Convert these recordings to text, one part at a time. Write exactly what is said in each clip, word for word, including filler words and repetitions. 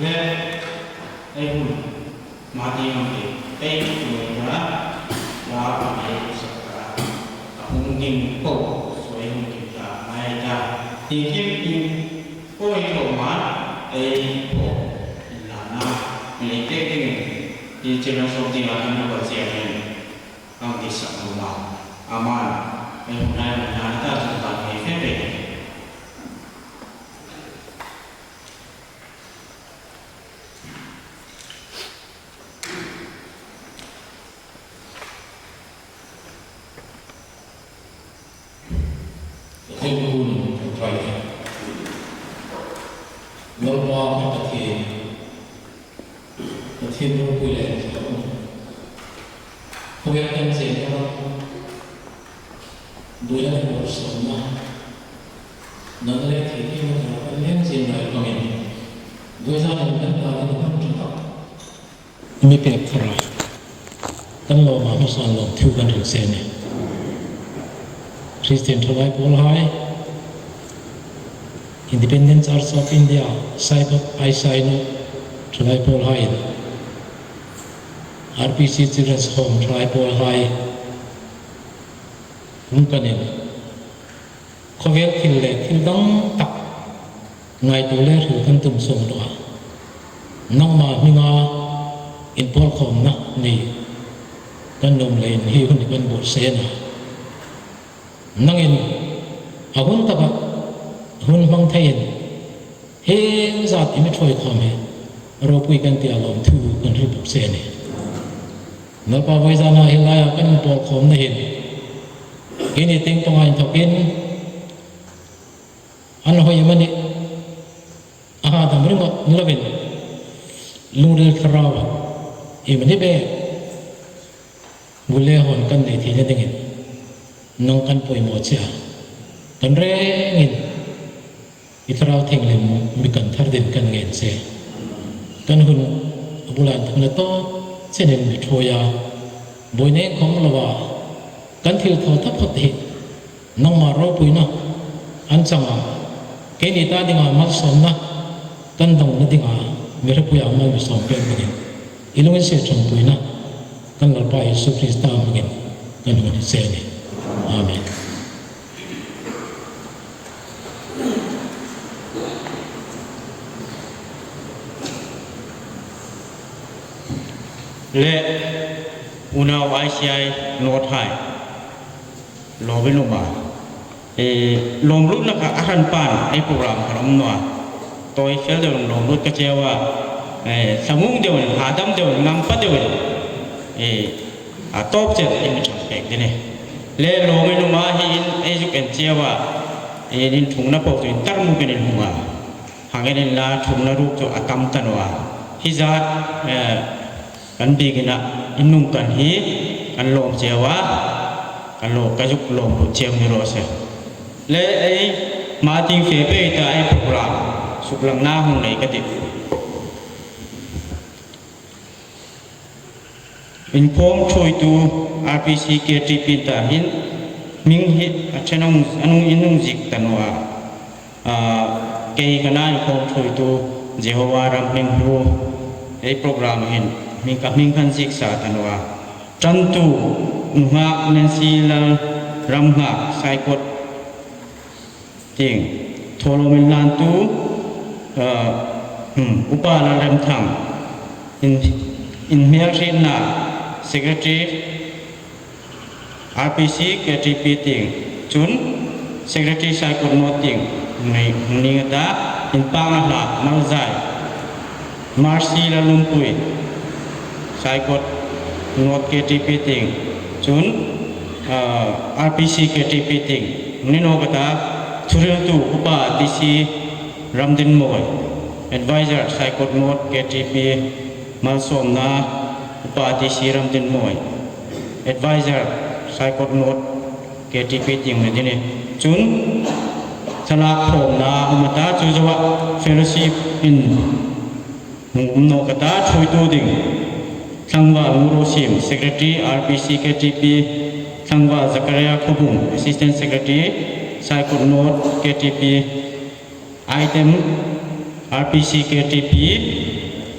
Ei hun, ma ti ang ti, ei hun ta, la ka ei sak ta, a hung ding po, so ei hung ding ta, mai ta. Ti kim kim, po ei po ma, ei po, la na, mi le te te, ti chira so ti la kan ko che ang, ang ti sa ma, aman, ei hun ai na ta, chun ta, ei fe fe. Pathien hun ṭha. Lalpa ka Pathien, Pathien ropui le ṭha. Khawvel kan chen ka, buoina le malsawmna, nang le thei thei na kan leng chen lai ka min. Buoina le kan ta le kan ṭha. Mi pek thara. Kan lawm a hmasan lawmthu kan hril se ni. Christian Thalai Pawlhai, Independent Church of India, Saibot, Aisai no, Thalai Pawlhai, R P C Children's Home, Thalai Pawlhai, hung kan in. Khawvel thil le thil dang tak ngaituo le hril kan tum sawm naw a. Nangma hminga inpawlkhawmna nei kan nuom leiin hi hun kan buotsai a. Nangin a hun taka hun hmang theiin hi zat i mi ṭhuoi khawm hi ropui kan tia lawmthu kan hril bawk se ni. Lalpa voizana hi laia kan inpawlkhawmna hin, keini tieng panga inthokin, an hoi amanih, a hadam ringawt ni lovin, lungril thlarau, i mani be, bu le hawn kan nei theina dingin, nang kan poimaw che a. Kan rengin, i Thlarau Thienghlim mi kan thar dingin kan ngen che. Kan hun a bula inthawk na tawp chenin mi ṭhuoi a. Buoina khom lova, kan thil thaw taphawt hi nangma ropuina an chang a. Keini ta dinga malsawmna, kan dawngna dinga mi hrepuia mal mi sawm pek dingin, i lunginsiet ṭhangpuina kan Lalpa Isu Krista hmingin kan hun che ni. Amen. Le, unau I C I North hai, lawm i lum a. E, lawmlutna kha a hran pan ei program kha um naw a. Tawi fel deu lawmlut ka cheu a. E, thlamuong deu, hadam deu, ngam pa deu. E, a tawp chen ei mi ṭhang pek ding a nih. Le lawm i lum a, hi in ei zuk en cheu a. E, in ṭhungna po chu in tar mu ken in hung a. Hang en inla ṭhungna ruok chu a tam ta naw a. Hi zat, e, kan biekina, in nung kan hi, kan lawm cheu a, kan lawm, ka zuk lawm lut cheu ni raw se. Le ei, ma ting fe pe ta ei program, suklangna hung nei ka tih. Inkhawm ṭhuoitu R P C K T P ta hin, hming hi a ṭhen ang, a nung, in nung ziek ta naw a. A, kei ka na inkhawm ṭhuoitu Jehovah Ram Hming Hlu, ei program hin, hming ka hming kan ziek sa ta naw a. Ṭantu, nunghak Nancy Lalramnghak, Saikot tieng. Thawlawm inhlantu, a, hmm, Upa Lalremthang, in, inhmelhrietna, Secretary, R P C K T P tieng, chun Secretary Saikot North tieng, nei, hung ning a ta, inpakna hla, Malzai, Mercy Lalnumpui, Saikot North K T P tieng, chun, ah, R P C K T P tieng, hung ni nawk a ta, thuhriltu Upa T C Ramdinmawi, Advisor Saikot North K T P, malsawmna Upa T C Ramdinmawi, Advisor Saikot North K T P tieng ni ding a nih. Chun, thlalak khawmna um a ta, chu zoa fellowship in hung um nawk a ta, ṭhuoitu ding. Tlangval Ngurosim, Secretary R P C K T P, Tlangval Zakaria Khobung, Assistant Secretary, Saikot North K T P, Item, R P C K T P,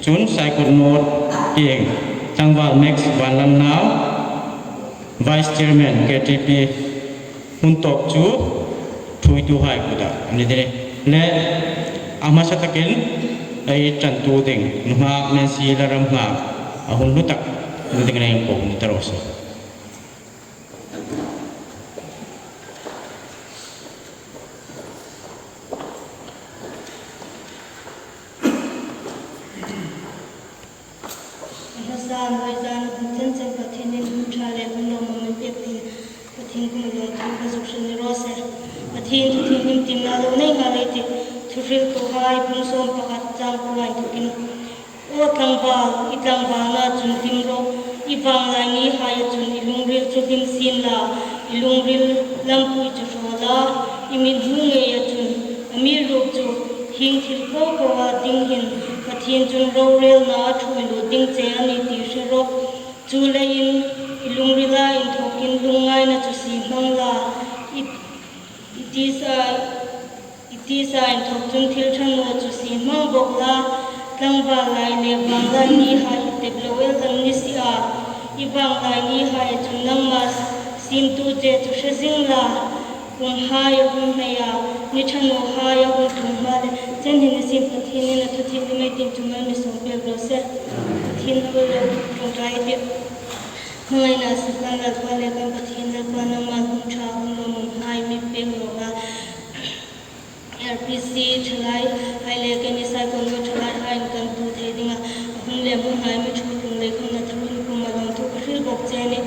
Chun Saikot North tieng tlangval Max Vanlalnau, Vice Chairman K T P, hun tawp chu thuoituhai kuta a ni ding a nih. Le a hmasa takin ei ṭantu ding nunghak Nancy Lalramnghak a hun hlu tak ni dingin ei ko ni ta raw se. A hmasain vawizan hun chen chen Pathienin hun ṭha le hun lawmum a mi pek ding Pathien kuomah lawmthu ka zuk hril ni raw se. Pathien thu thienghlim tiemna lo nei nghal ei tih. Thuhril kohai bung sawm pakhat chang kuo inthokin, Aw tlangval, i tlangvalna chun tim rawh, i vanglai nihaia chun i lungril chu hlim sien la, i lungril lampui chu hraw la, i mithmu ngeia chun. Amiruokchu hieng thil po poa ding hin Pathien chun rorelna a ṭhuoi lut ding che a nih ti hre rawh. Chuleiin i lungrila inthawkin lungngaina chu sie hmang la, i, i tisa, i tisa inthawk chun thil ṭha naw chu sie hmang bawk la, tlangval lai le vanglai nihai i tep lo el an ni si a, i vanglai nihaia chun nangma siemtu che chu hre zing la, kumhai a hung hnai a, ni ṭha nawhai a hung tlung hma le chen hin nisien Pathienin a thu thienghlim ei tiem chu mal mi sawm pek raw se. Pathien a lo ṭawngṭai ei tih. Hmangaina a sak kan Lalpa le kan Pathien, Lalpa, nangman hun ṭha hun lawmumhai mi pek nawk a, R P C ṭhalaihai le keini Saikot North ṭhalaihaiin kan tu thei dinga a hun le hmunhai mi ṭhuoi tlung leiin kan Pathien kuomah lawmthu ka hril bawk che a nih.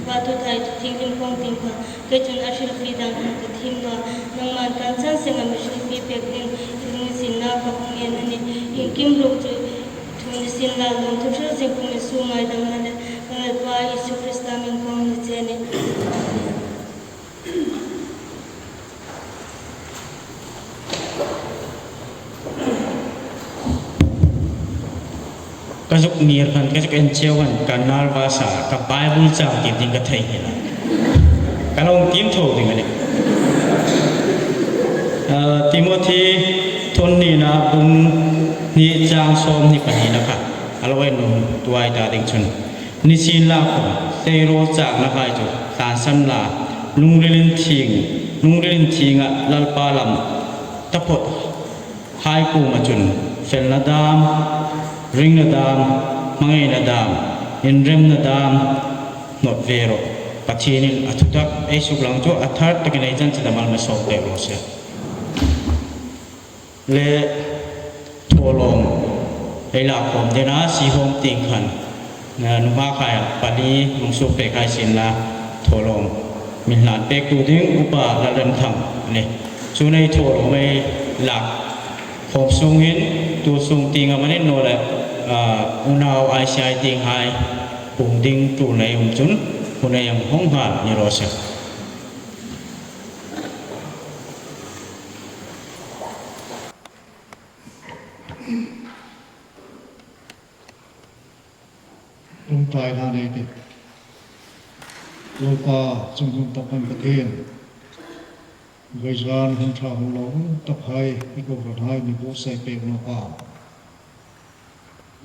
Lalpa, tuta i thu thienghlim khawm tieng kha kei chun a hrilfie dan khawm ka thiem naw a, nangman kan chan senga mi hrilfie pek ding i lunginsietna ka hung ngen a nih. Iengkim ruok chu thuoi ni sien la, lawmthu hril zing khawm i suk ngaidamna le kan Lalpa Isu Krista hmingin ka hung ngen che a nih. Ka zuk ngir khan, ka zuk en cheu khan, ka nervous a, ka Bible chang tiem ding ka thei nghal a. Ka lo tiem tho ding a nih. Ah, Timothy thun hnina bung hni chang sawmhni pahnina kha a lo en nuom tuoi ta ding chun. Nisienlakhawm, seiruol chaknahai chu tlansan la, lungril inthieng, lungril inthienga Lalpa lam taphawthai kuoma chun felna dam, ringna dam, hmangaina dam, inremna dam hnawt ve rawh. Pathienin a thutak ei suklang chu a thar takin ei chan china mal mi sawm pek raw se. Le thawlawm ei lak khawm ding a, sihawm tieng khan, eh, nunghak hai pali hung suk pek hai sien la, thawlawm mi hlan pektu ding Upa Lalremthang a nih. Chun ei thawlawm ei lak khawm sungin tu sung tieng amanih naw le, ah, unau I C I tienghai puong ding tul nei um chun hun ei hang hawng nghal ni raw se. Ṭawngṭai hla nei ei tih. Lalpa, chungnung tak kan Pathien, vawizan hun ṭha hun lawmum takhai i kohranhai mi buotsai pek nawk a,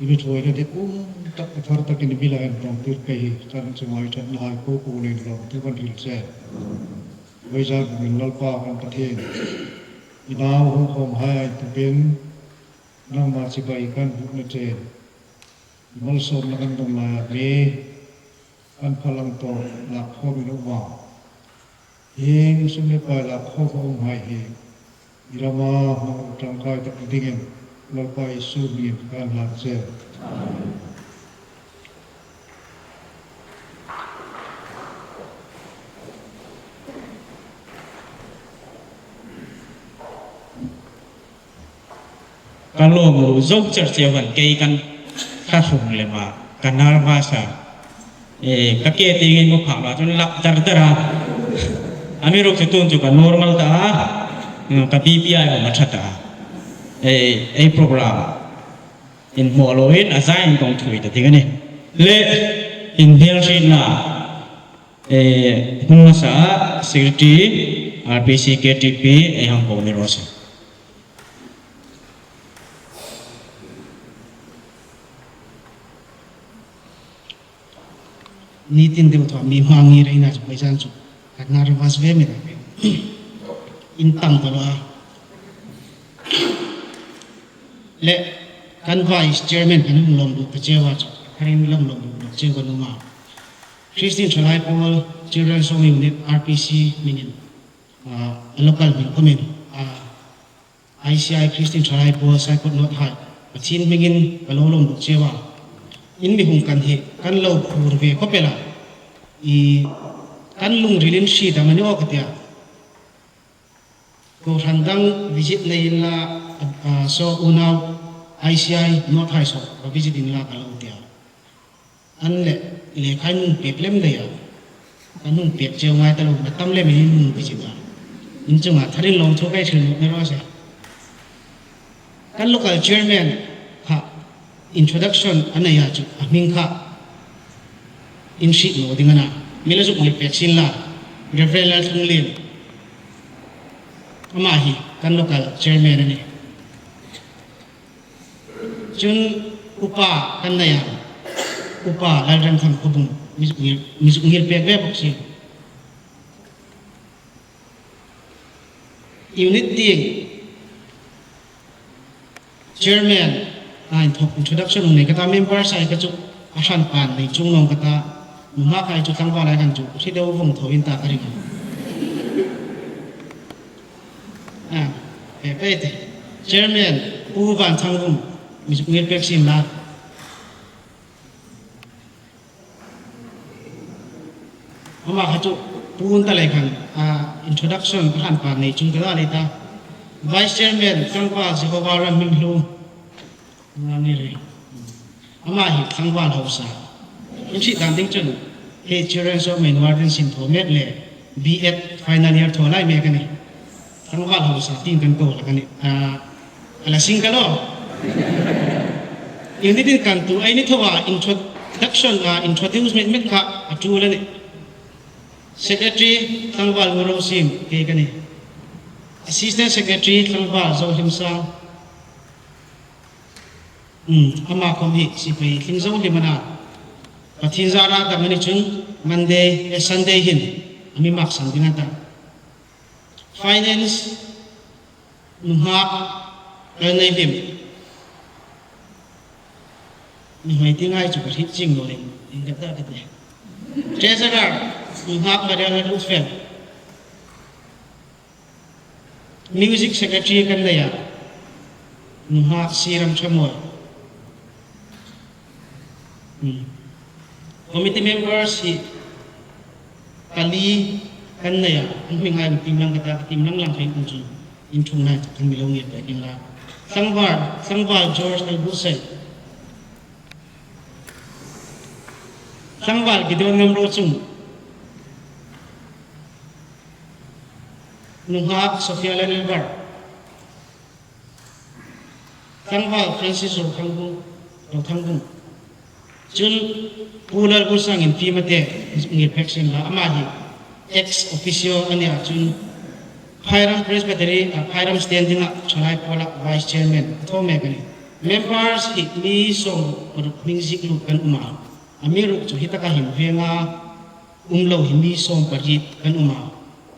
i mi thuoina ding um tak a thar takin i mi laia inṭawngtir kei hi kan chunga i ṭhatnahai po po leiin lawmthu kan hril che. Vawizan hmingin Lalpa kan Pathien, i nau hung khawmhai inthawkin nangma chibai kan hmu chen, i malsawmna kan dong laia mi kan phalang tawk lak khawm i lo um a. Hieng sum le pai lak khawm a umhai hi i rama hmang ṭangkai tak dingin Lalpa Isu hmingin kan hlan che. Ka lawm lo zo char cheu khan kei kan ka hung lem a, ka nervous a. Eh, ka ke tieng in mu phak la chun lak dar dar a. Amiruokchu tun chu ka normal ta a. Hmm, ka B P ai hawng a ṭha ta a. Eh, ei program in hmu loin a zain kong thuoi ta ding a nih. Le inhmel hrietna, eh, hun hmasa Secretary R P C K T P ei hang ko ni raw se. Ni tin deu thaw mi hmang ni reina chu paisa chu. Ka nervous ve mi ta. In tang ta lo a. Le kan vice chairman kan hung lawm duk ta cheu a chu. Kan hung lawm duk cheu ka nuom a. Christian Thalai Pawl Children's Home Unit R P C hmingin, ah, a local hming kumin, ah, I C I Christian Thalai Pawl Saikot North Hai. Pathien hmingin ka lo lawm duk cheu a. In mi hung kan hi, kan lo phur ve khawp el a. I kan lungrilin hriet am a ni aw ka tia. Kohran dang visit nei inla, ah, saw unau I C I North Hai saw ka visit inla ka lo tia. An le, le khai nung pek lem dei a. Kan hung pek cheu ngai ta lo, na tam lem in hung visit a. In chunga tharin lawm thu kai hril nawk ni raw se. Kan local chairman kha introduction a nei a chu a hming kha in hriet naw ding a na. Mi la zuk ngir pek sien la. Reverend Lalthanglien. Ama hi kan local chairman a nih. Chun upa kan nei a. Upa Lalremthang Khawbung. Mi zuk ngir, mi zuk ngir pek ve bawk sien. Unit tieng chairman a inthawk introduction nei ka ta, members hai ka chu a hran pan nei chung naw ka ta, nunghak hai chu tlangval hai khan chu hre deu vawng tho in ta ka ring. A, pe pe te. Chairman Pu Vanthangvum, mi zuk ngir pek sien la. Ama kha chu puon ta lei khan, ah, introduction ka hran pan nei chung ka ta lei ta. Vice Chairman tlangval Jehovah Ram Hminglu. Nga ni re. Ama hi tlangval hausa. In hriet dan ding chun, he Children's Home North East-in thaw mek le, B Ed final year thaw lai mek a nih. Tlangval hausa tieng kan ko hlak a nih. Ah, a la sing ka lo. Unit-in kan tu, ei ni thawa introduction, ah, introduce met met kha a tul a nih. Secretary, tlangval Ngurosing, kei ka nih. Assistant Secretary, tlangval Zohlimsang. Hmm, ama khom hi sipai tling zo hlim a na. Pathien zara dam a ni chun Monday, eh, Sunday hin a mi maksan ding a ta. Finance, nunghak, Lalneihlim. Nuhmei ti ngai chu ka hriet chieng naw leh, in ka ta ka ti. Treasurer, nunghak Maria Lalrutfel. Music Secretary kan nei a, nunghak Siram Thamuol. Hmm. Committee members hi pali kan nei a, an hming hai tim lang ka ta, tim lang lang kha in chu in thung nai kan mi lo ngir pek inla. Tlangval, tlangval George Lalbusai. Tlangval Gideon Ngamrochung. Nunghak Sophia Lalelvar. Tlangval Francis Rothangvung, Rothangvung. Chun Pu Lalbusang Inpi Mate, ngir pek sien la, ama hi ex officio a ni a chun Phairam Presbytery, ah, Phairam Standing-a Thalai Pawla Vice Chairman a thaw mek a nih. Members hi mi sawm paruk hming ziek lut kan um a. Amiruokchu hi taka hin venga um lo hi mi sawm pariet kan um a.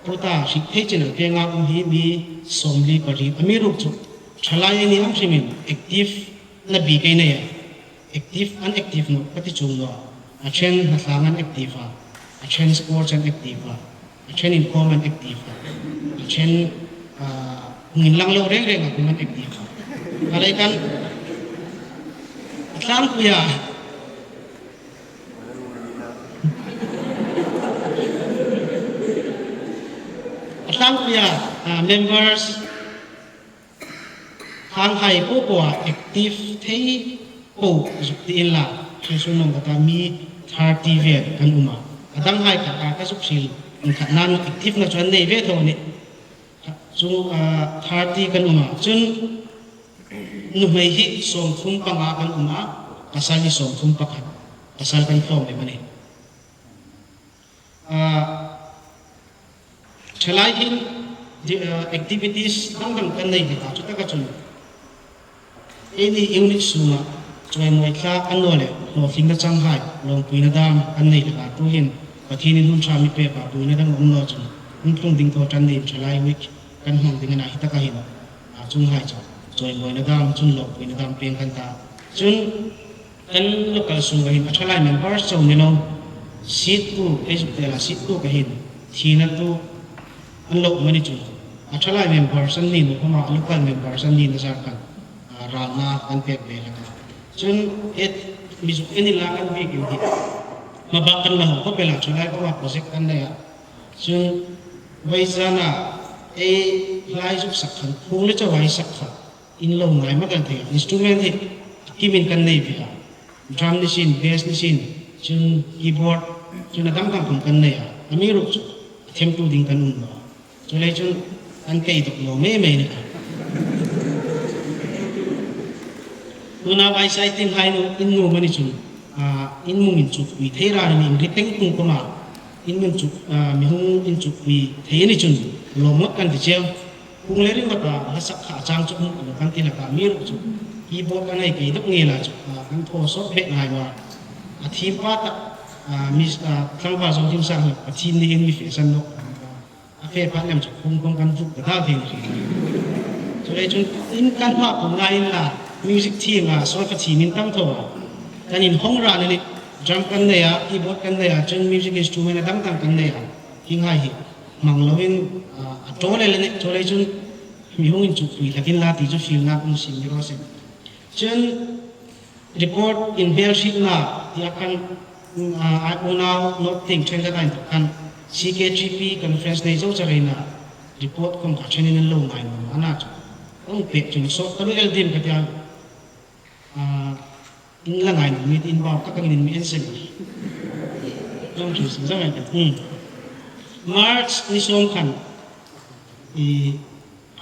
Puta hriet thei chin a venga um hi mi sawmli pariet. Amiruokchu thalai ni ang hrimin active na bi kei nei a. Active an active naw ka ti chuong naw. A ṭhen hnathlang an active a. A ṭhen sports an active a. A ṭhen inkhawm an active a. A ṭhen, ah, hung inlang lo reng reng a hung an active a. A lei khan a tlangpuia, a tlangpuia, ah, members, Hang hai po po a active thei po zuk ti inla, hre sung nong ka ta mi thirty vel kan um a. A dang hai kha ka zuk hril, inkhatna active-na chu an nei ve tho a nih. Chu, ah, thirty kan um a. Chun nuhmei hi sawmthum panga kan um a, pasal hi sawmthum pakhat. Pasal kan tlawm lem a nih. Ah, thalai hin, di-, ah, activities dang dang kan nei ve ta, chu taka chun. Eini unit sunga Chawimawi tlak annawleh hlawtlingna changhai lawmpuina dam kan nei hlak a, tuhin Pathienin hun ṭha mi pek a, buoina dang um naw chun hun tlung ding thaw ṭan niin Thalai Week kan hmang ding a na, hi taka hin, a, chuonghai chu chawimawina dam chun lawmpuina dam pek kan ta. Chun kan local sunga hin a thalai members chau ni lo, siettu, ei zuk tel a, siettu ka hin thina tu an lo um a ni chun a thalai members an ni naw khawma local members an nina zar khan, a, ralna kan pek ve hlak a. Chun et mi zuk en inla kan biekin hi hma bak kan la hawng khawp el a, Thalai khawma project kan nei a. Chun vawisuna ei hla zuk sak khan, phung le chau ei sak kha in lo ngai ma kan thei a. Instrument hi a kimin kan nei ve a. Drum ni sin, bass ni sin, chun keyboard, chun a dang dang khawm kan nei a. Amiruokchu a themtu ding kan um naw a. Chuleiin chun kan kei dawk naw mei mei ni kha. Tuna vawisai tieng hai nu in nuom a ni chun, a, in hung inchukpui thei ran a ni, in ri teng tung khawma in hung inchuk, a, mi hung inchukpui thei a ni chun lawm ngawt kan ti cheu. Phung le ringawta hla sak kha a chang chu hung um kan ti hlak a, amiruokchu keyboard kan nei kei dawk ngei la chu, a, kan thaw sawt bek ngai naw a. A thiem pa tak, a, mi, a, tlangval Zothim Sang hi Pathien ni hin mi fe san nawk a. A fe pha lem chu phung khawm kan vuk ta dal thei ni. Chuleiin chun in kan hma pung ngai inla, music thiem a, solfa thiem in tam tho a. Kan inhawng ran a nih, drum kan nei a, keyboard kan nei a, chun music instrument a dang dang kan nei a. Hienghai hi hmang loin, a, a ṭawl el a nih, chuleiin chun mi hung inchukpui hlak inla ti chu fielna kan siem ni raw se. Chun report inhmel hrietna tia kan, a, a unau nawt tieng ṭhenkhat a inthawk khan C K G P conference nei zo chareina report khawm kha ṭhenin an lo ngai naw a na chu. Hung pek chun sawt ka lo el dim ka ti a. A, in la ngai naw mi tin bau ka kan in mi en seng. Zong chu zong ai ka. Hmm. March ni sawm khan i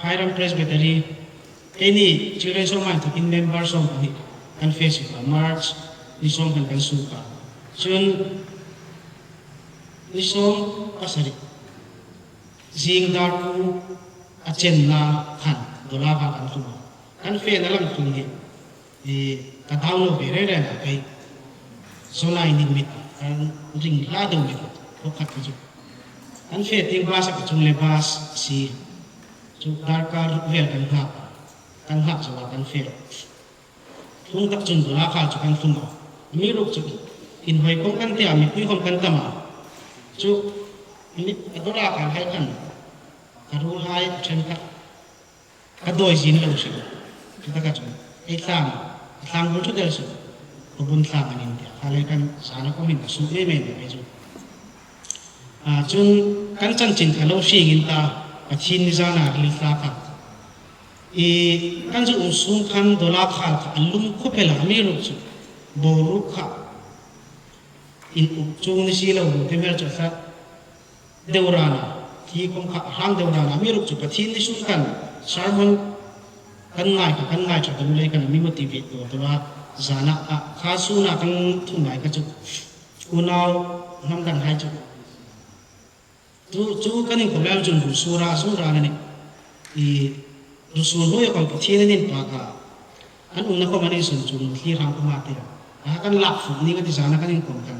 Phairam Presbytery, keini Children's Home a inthokin member sawm pahni kan fe suok a, March ni sawm khan kan suok a. Chun ni sawm pasari, zing dar kuo a chenna khan Dawlakha kan tlung a. Kan fena lang tlung hi, i, ka dau naw ve reng reng a, kei zona in mit kan ring hla deu mit, khawkhat ka chu. Kan fe tieng bus a ka chung le bus si chu darkar ruk vel kan nghak, kan nghak zo a kan fe. Tlung tak chun Dawlakha chu kan tlung a. Amiruokchu inhawi khawm kan ti a, mipui khawm kan tam a. Chu mi, a Dawlakha hai khan ka ruolhai a ṭhenkhat ka dawi zin lo si. Chu taka chun ei tlang, a tlang bul chu del si. Khawbun tlang an inti a. Kha lei kan zana khawm hin ka suk mei mei mei chu. A, chun kan chanchin kha lo hrieng in ta, Pathien ni zana ril tla kha. I, kan zu um sung khan Dawlakha kha a lum khawp el a, amiruokchu boruok kha in uk chung ni si lo, themel chu a tla deu ran a, thi khawm kha a hrang deu ran a, amiruokchu Pathien ni sung khan sermon kan ngai kha, kan ngai ṭhat deu lei khan a mi motivate tawk tawk a, zana a, kha suna kan thung lai kha chu unau hnam kan hai chu. Chu, chu kan inkhawm lai chun ruosur a, sur ran a nih. I, ruosur hnuoia khawm Pathienin a inpak a. An umna khawm an insawn chun thli hrang khawm a ti a. A kan lak fuk ning a ti zana kan inkhawm khan.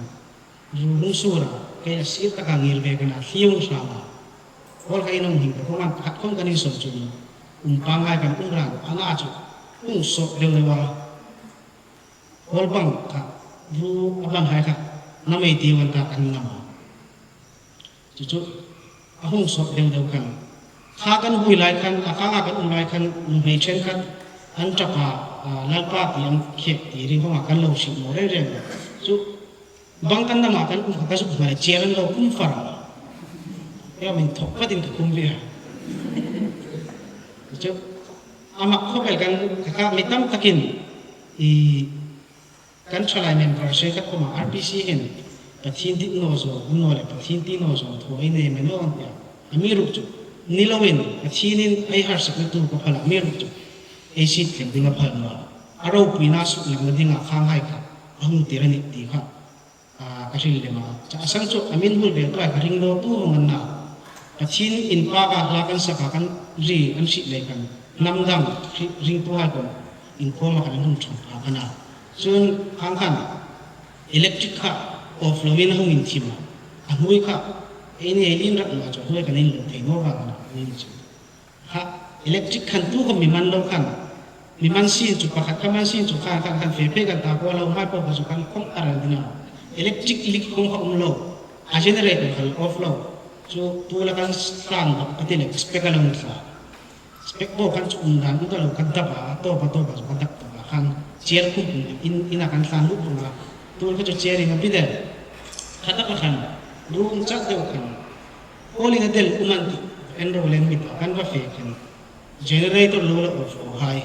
Ruo hung sur a, kei a sir taka ngir ve kan a, thli hung hrang a. Hall kha in hung hing ta khawm an khat khawm kan insawn chun um pangngai kan um ran a, ana chu hung sawt deu deu a. Hall bang kha, ruo a bang hai kha, namei ti wan ta kan ngam a. Chu chu, a hung sawt deu deu khan. Kha kan buoi lai khan, a khanga kan um lai khan, nuhmei ṭhenkhat, an ṭapa, a, Lalpa ti an khek ti ring khawma kan lo hriet naw reng reng. Chu, bang kan nama kan um kha ka zuk hmai chair an lo khum far. Kei min thawk patin ka khum ve a. Chu, a mak khawp el kan, ka, ka mi tam takin, i, kan thalai member se ka khawma R P C hin, Pathien dit naw zo, annawleh Pathien ti naw zo, thaw ei nei mei naw an ti a. Amiruokchu, ni loin, Pathienin ei harsatna tu ka phal a, amiruokchu, ei siet thleng ding a phal naw a. A ropuina suknamna dinga khanghai kha, a hung tir a nih ti kha, a, ka hril lem a. Chu a san chu, a min hul ve tuai ka ring lo tu hung an na. Pathien inpaka hla kan saka kan ri, kan hriet lei khan, hnam dang, hri-, ringtuhai khawm, inkhawma kan hung ṭhang pha kan a. Chun khang khan electric kha off loin a hung inthim a. A hnuoi kha, eini ei lien rak naw chu, hnuoi khan inlung thei naw vang a na, a ni chu. Kha, electric khan tu khom mi man lo khan, mi man sin chu pakhat kha man sin chu khan, khan, khan fe fe kan ta po lo, mai po po chu kan khom a ral ding a. Electric lik khom kha um lo. A generator kha off lo. Chu tu la kan tlan dap ka ti le, spec a lo tla. Spec bo kan chu um dan um ta lo, kan dap a, to pa, to pa chu kan dap to pa khan. Chair khum in, in a kan tlan lut bung a. Tu kha chu chair in a bi del. Kha ta pa khan, room chat deu khan. Hall-in a del um an ti, en ro leng mi ta, kan va fe khan. Generator lo la off lo hai.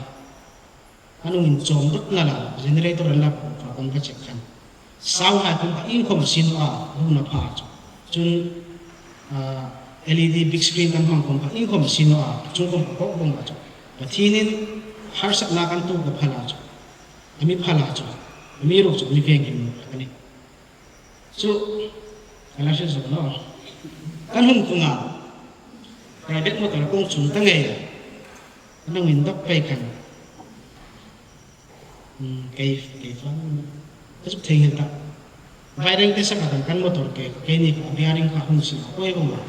An hung inchawm dawt nal a, generator an la off a, kan va check khan. Sound hai khom kha inkhom sin a, hun a pha chu. Chun, ah, L E D big screen kan hmang khom kha inkhom sin a, chung khom kha kawk bawng a chu. Pathienin harsatna kan tu ka phal a chu. A mi phal a chu. A mi ruok chu mi veng him a ni. Chu, kan la hre zo naw. Kan hung tung a. Private motor kong chung ta ngei a. Kan hung indawk pei khan. Hmm, kei, kei fan. Ka suk thei ngei ta. Vai reng te sak a kan, kan motor ke, keini bearing kha hung sin a, koi hung a.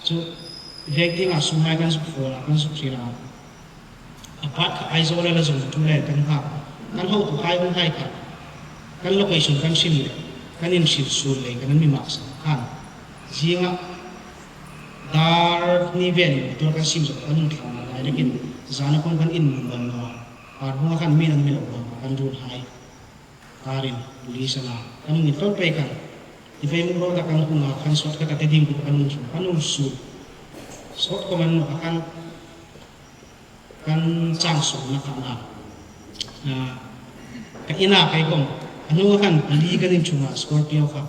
Chu, vek ding a sum hai kan suk fo la, kan suk hril a. A part kha Aizawl a la zong tu le kan ha. Kan hotuhai hun hai kha. Kan location kan sim le. Kan inhriet suol le, kan mi mak sa khan. Zinga dar ni vel motor kan sim zo kan hung thlang a lai lekin. Zana khom kan in mun dan lo. Par hung a khan mi nan mi lo lo, kan ruol hai. Karin, police ana, kan hung tlawl pei khan. Tivai mu ro ta kan hung a khan sawt ka ta te ding kan hung su, kan hung su. Sawt ko man a kan, kan chang su na kan a. Ah, ka ina kai kong, a hnunga khan pali kan inchunga Scorpio kha,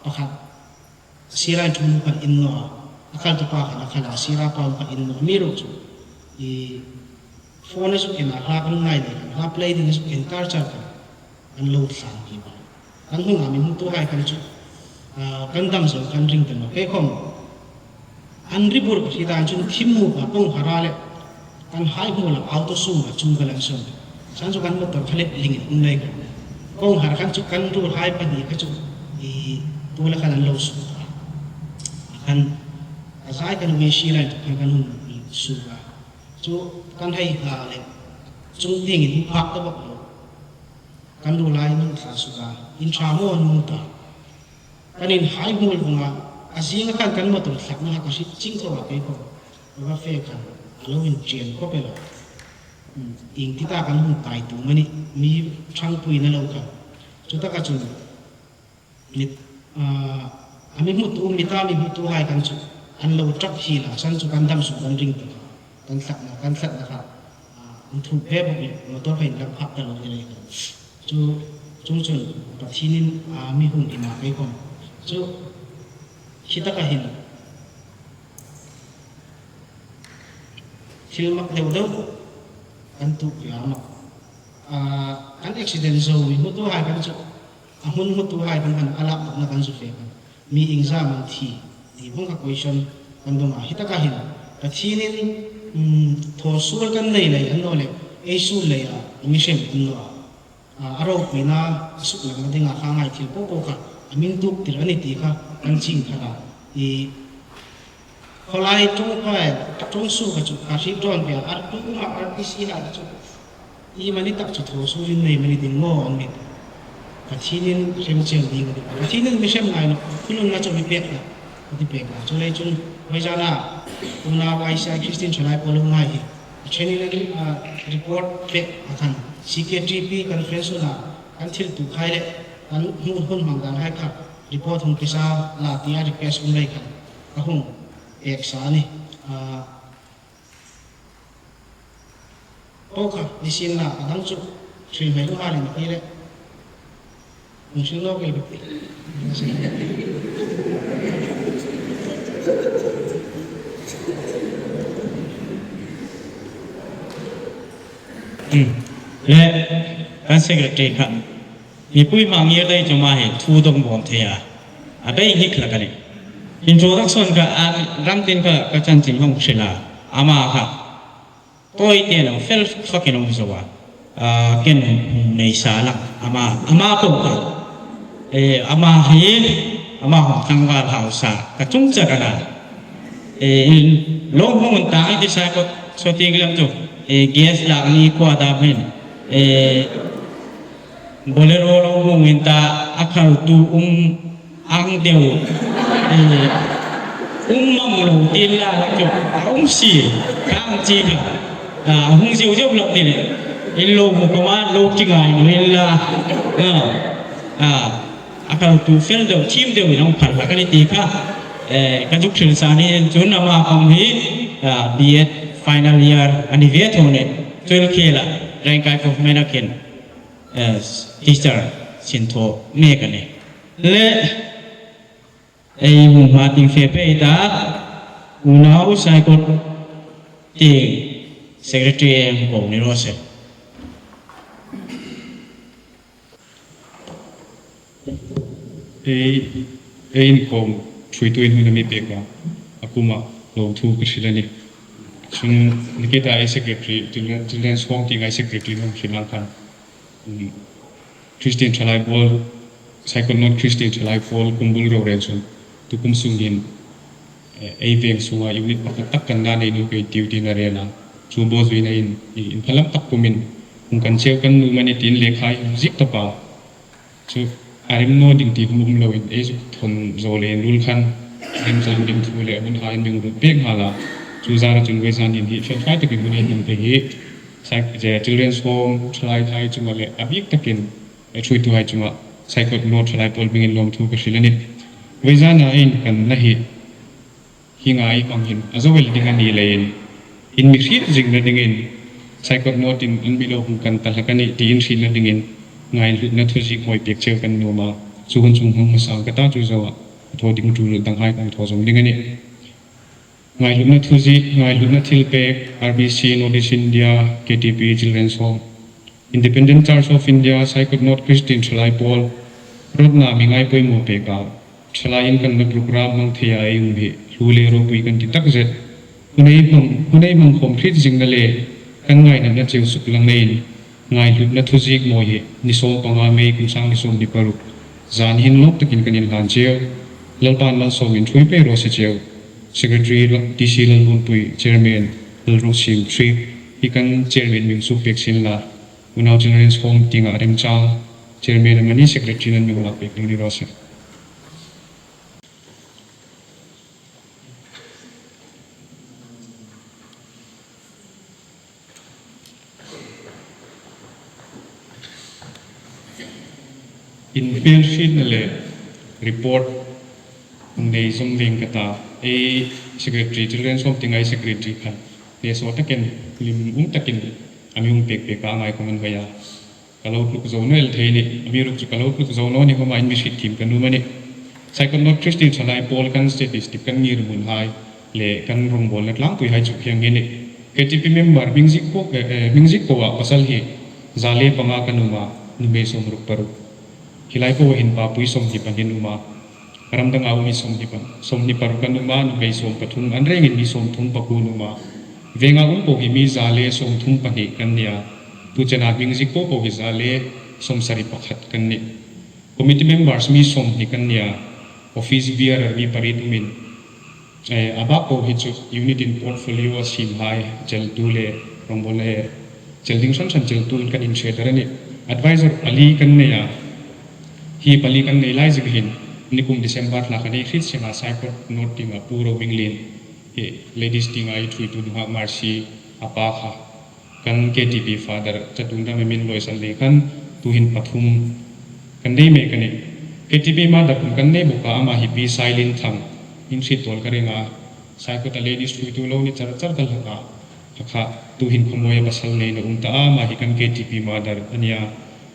pakhat. Sira inchung kan in naw a. A kal tu pa khan a kal a, sira pa khan in naw a. Mi ruok chu. I phone a suk in a hla kan ngai le, hla play ding a suk in tar char kan. Kan lo thlang hi ba. Kan hung a mi hmutuhai kan chu. Ah, kan dam zo kan ring ta naw. Kei khom. An ri bur ka hri dan chun thim mu ka kong hara le. Kan hai hmu la auto sum a chung ka lan son. San chu kan motor kha lep ling in um lai ka. Kong har khan chu kan ruol hai pahni kha chu i tu la khan an lo su. Khan a zai kan mi si lai chu khan kan hung su ka. Chu kan hai ha le. Chung ding in phak ta bawk lo. Kan ruol hai nun thla su ka. In tha mo nun ta. Kan inhai hmul vunga, a zinga khan kan motor thlakna kha ka hriet ching tho a kei khom. Ka va fe khan, a lo inṭian khawp el a. Hmm, ieng ti ta kan hung kai tu mani, mi ṭhangpuina lo khan. Chu taka chun, mi, ah, a mi hmutu, mi ta mi hmutuhai kan chu, an lo ṭap hi la, san chu kan dam su kan ring ta kha. Kan thlakna, kan thlakna kha, ah, an thup ve bawk le, motor kha in lam phak ta lo ni lei khan. Chu, chung chun Pathienin, ah, mi hung hima kei khom. Chu, hi taka hin. Thil mak deu deu. Kan tu pia mak. Ah, kan accident zo mi hmutuhai kan chu. A hmun hmutuhai kan khan a lak bawkna kan zu fe kan. Mi iengzam an thi. Ti hmang kha question kan dong a. Hi taka hin. Pathienin, um, thaw suol kan nei lei an naw le. Ei suol lei a. Mi hrem an naw a. A, a ropuina a suk langna dinga kha ngai thil po po kha a min tuok tir a ni ti kha kan ching kha a. I khawlai ṭawng kha, ṭawng su kha chu ka hriet dawn ve a, R T C kha, R T C hai chu. I mani tak chu thaw suol in nei mani ding maw an ni. Pathienin hrem chiang ding a ni. Pathienin mi hrem ngai naw, phununna chu mi pek la. Ka ti pek la. Chu lei chun, vawi zana, unau I C I Christian Thalai Pawl hung hai hi. Training, ah, report pek a khan C K T P conference-a kan thil tu khai le kan hmu hun hmang dan hai kha report hung pisa la tia request um lei khan ka hung pek sa a ni. Ah, po kha, ni sin la, a dang chu, hril mai lo halin khi le. Hung hril nawk el bik ti. Hmm. Le, kan secretary kha. Mipui hmang ngir lei chu ama hi thu dong bawm thei a. A bei hnik hlak a nih. Introduction kha a ram tin kha ka chanchin hung hril a. Ama kha. Tawi te lo fel fakin hung zo a. A, ken hung nei sa lang, ama, ama po ka. E, ama hi, ama hung tlangval hausa ka chungchang a na. E, in lo hmung ta ang ti sa ko, so ting lam chu. E, gas la ni ko da hin. E, Bolero lo hmung in ta a khaltu um ang deu. E, um mang lo ti la la chu. A um si, kang chi ka. A, hung ziu ziu lo ti le. In lo mu ko ma lo ki ngai mu in la. A, a, a khaltu fel deu, thim deu in hung phal la ka ni ti kha. E, ka zuk hril sa ni in chun ama khom hi, a, B Ed final year a ni ve tho ni. Twelve khela, Rengkai Government a kin, e, teacher sin tho mek a ni. Le, ei hung hma ting fe pei ta, unau Saikot tieng secretary em ko ni ro se. Ei, ei inkhawm ṭhuoitu in hun a mi pek a, a kuma lawmthu ka hril a nih. Chun, ni ke ta ei secretary, Children, Children's Home tieng ei secretary hung hril ang khan. Um, Christian Thalai Pawl, Saikot North Christian Thalai Pawl kum bul ro rel chun, tu kum sung hin, eh, ei veng sunga unit pakhat tak kan na nei nu kei tiu ti na rel a. Chu bo zui na in, i, in phalam tak kumin, hung kan cheu kan nu mani tin le khai hung zik ta pa. Chu a rem naw ding ti hum um lo in, ei zuk thon zo le in rul khan, rem chang ding thu le hun hai min rut pek ha la. Chu zara chun vei zan in hi, fel fai takin hun ei hmang te hi, Sai-, je Children's Home, Thalai hai chunga le a bik takin, e, ṭhuoitu hai chunga, Saikot North Thalai Pawl hmingin lawmthu ka hril a nih. Vei zana in kan na hi, hi ngai hmang hin, a zo el ding a ni leiin, in mi hriet zingna dingin, Saikot North in an mi lo hung kan ta hlak a nih, tiin hrietna dingin, ngaihlutna thuziek hmawi pek cheu kan nuom a, chu hun chung hmang hmasa ka ta chu zoa, thaw ding tul dang hai kan thaw zawm ding a nih. Ngaihlutna thuziek, ngaihlutna thilpek, R B C, North East India, K T P, Children's Home, Independent Church of India, Saikot North Christian Thalai Pawl, rawtna mi ngai poimaw pek a, thalai inkanna program hmang theia ei um hi, hlu le ropui kan ti takzet. Hun ei hmang, hun ei hmang khawm hriet zingna le, kan ngainatna cheu suklang leiin, ngaihlutna thuziek hmawi hi, ni sawm panga May kum sang ni sawm ni paruk. Zan hin lawm takin kan inhlan cheu. Lalpan malsawmin ṭhuoi pei raw se cheu. Secretary Lal-, T C Lalmunpui, Chairman Lalrungsing Thrip, hi kan Chairman min suk pek sin la. Unau Children's Home tienga remchang, Chairman amani Secretary nan mi lak pek ding ni raw se. In hmelhrietna le report nei zawm veng ka ta, ei secretary, Children's Home tienga ei secretary khan, hne saw takin, hlim um takin, a mi hung pek pek a ngai khawm an hoi a. Ka lo tluk zo naw el thei ni, amiruokchu ka lo tluk zo naw ni khawma in mi hriet thiem ka nuom a nih. Saikot North Christian Thalai Pawl kan statistic kan ngirhmun hai le kan rawngbawlna tlangpui hai chu hieng hi a nih. K T P member hming ziek po, eh, eh, hming ziek poa pasal hi za le panga kan um a, nuhmei sawmruk paruk. Hi lai po hin papui sawmhni pahni an um a. Ram danga um hi sawmhni pa, sawmhni paruk an um a, nuhmei sawm pathum, an rengin mi sawmthum pakuo an um a. Venga um po hi mi za le sawmthum pahni kan ni a. Tu chena hming ziek po po hi za le sawmsari pakhat kan nih. Committee members mi sawmhni kan ni a. Office bearer mi pariet umin. Eh, a bak po hi chu unit in portfolio a siem hai cheltu le rawngbawlna, eh, chel ding hran hran cheltu in kan inhriet a nih. Advisor pali kan nei a. Hi pali kan nei lai zing hin, nikum December thla khan ei hriet seng a Saikot North tienga Pu Rominglien, hi ladies tienga ei ṭhuoitu nunghak Mercy a pa kha, kan K T P father chatuon dam min lawisan lei khan, tuhin pathum kan nei mek a nih. K T P mother kum kan nei bawk a, ama hi Pi Sailin Thang, in hriet tawl ka ring a, Saikot a ladies ṭhuoitu lo ni char char ta hlak a, kha kha tuhin khawmawi a pasal neina um ta a, ama hi kan K T P mother a ni a.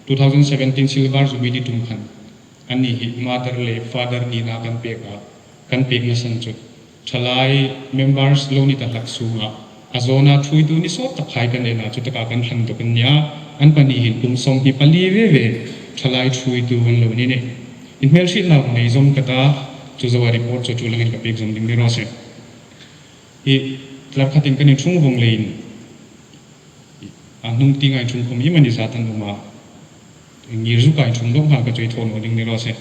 Two thousand seventeen Silver Jubilee tum khan, anni hi mother le father nina kan pek a, kan pekna san chu thalai members lo ni ta hlak sunga, a zawna ṭhuoitu ni sawt tak hai kan en a, chutaka kan hlan dawk an ni a, an pahni hin kum sawmhni pali ve ve thalai ṭhuoitu an lo ni nih. In hmelhrietna nei zawm ka ta, chu zoa report chu chu langin ka pek zawm ding ni raw se. Hi tlar khatin kan inṭhung vawng leiin, A hnung tieng a inṭhung khawm iemani zat an um a. Ngir zuk a inṭhung dawk nghal ka chu ei thaw naw ding ni raw se.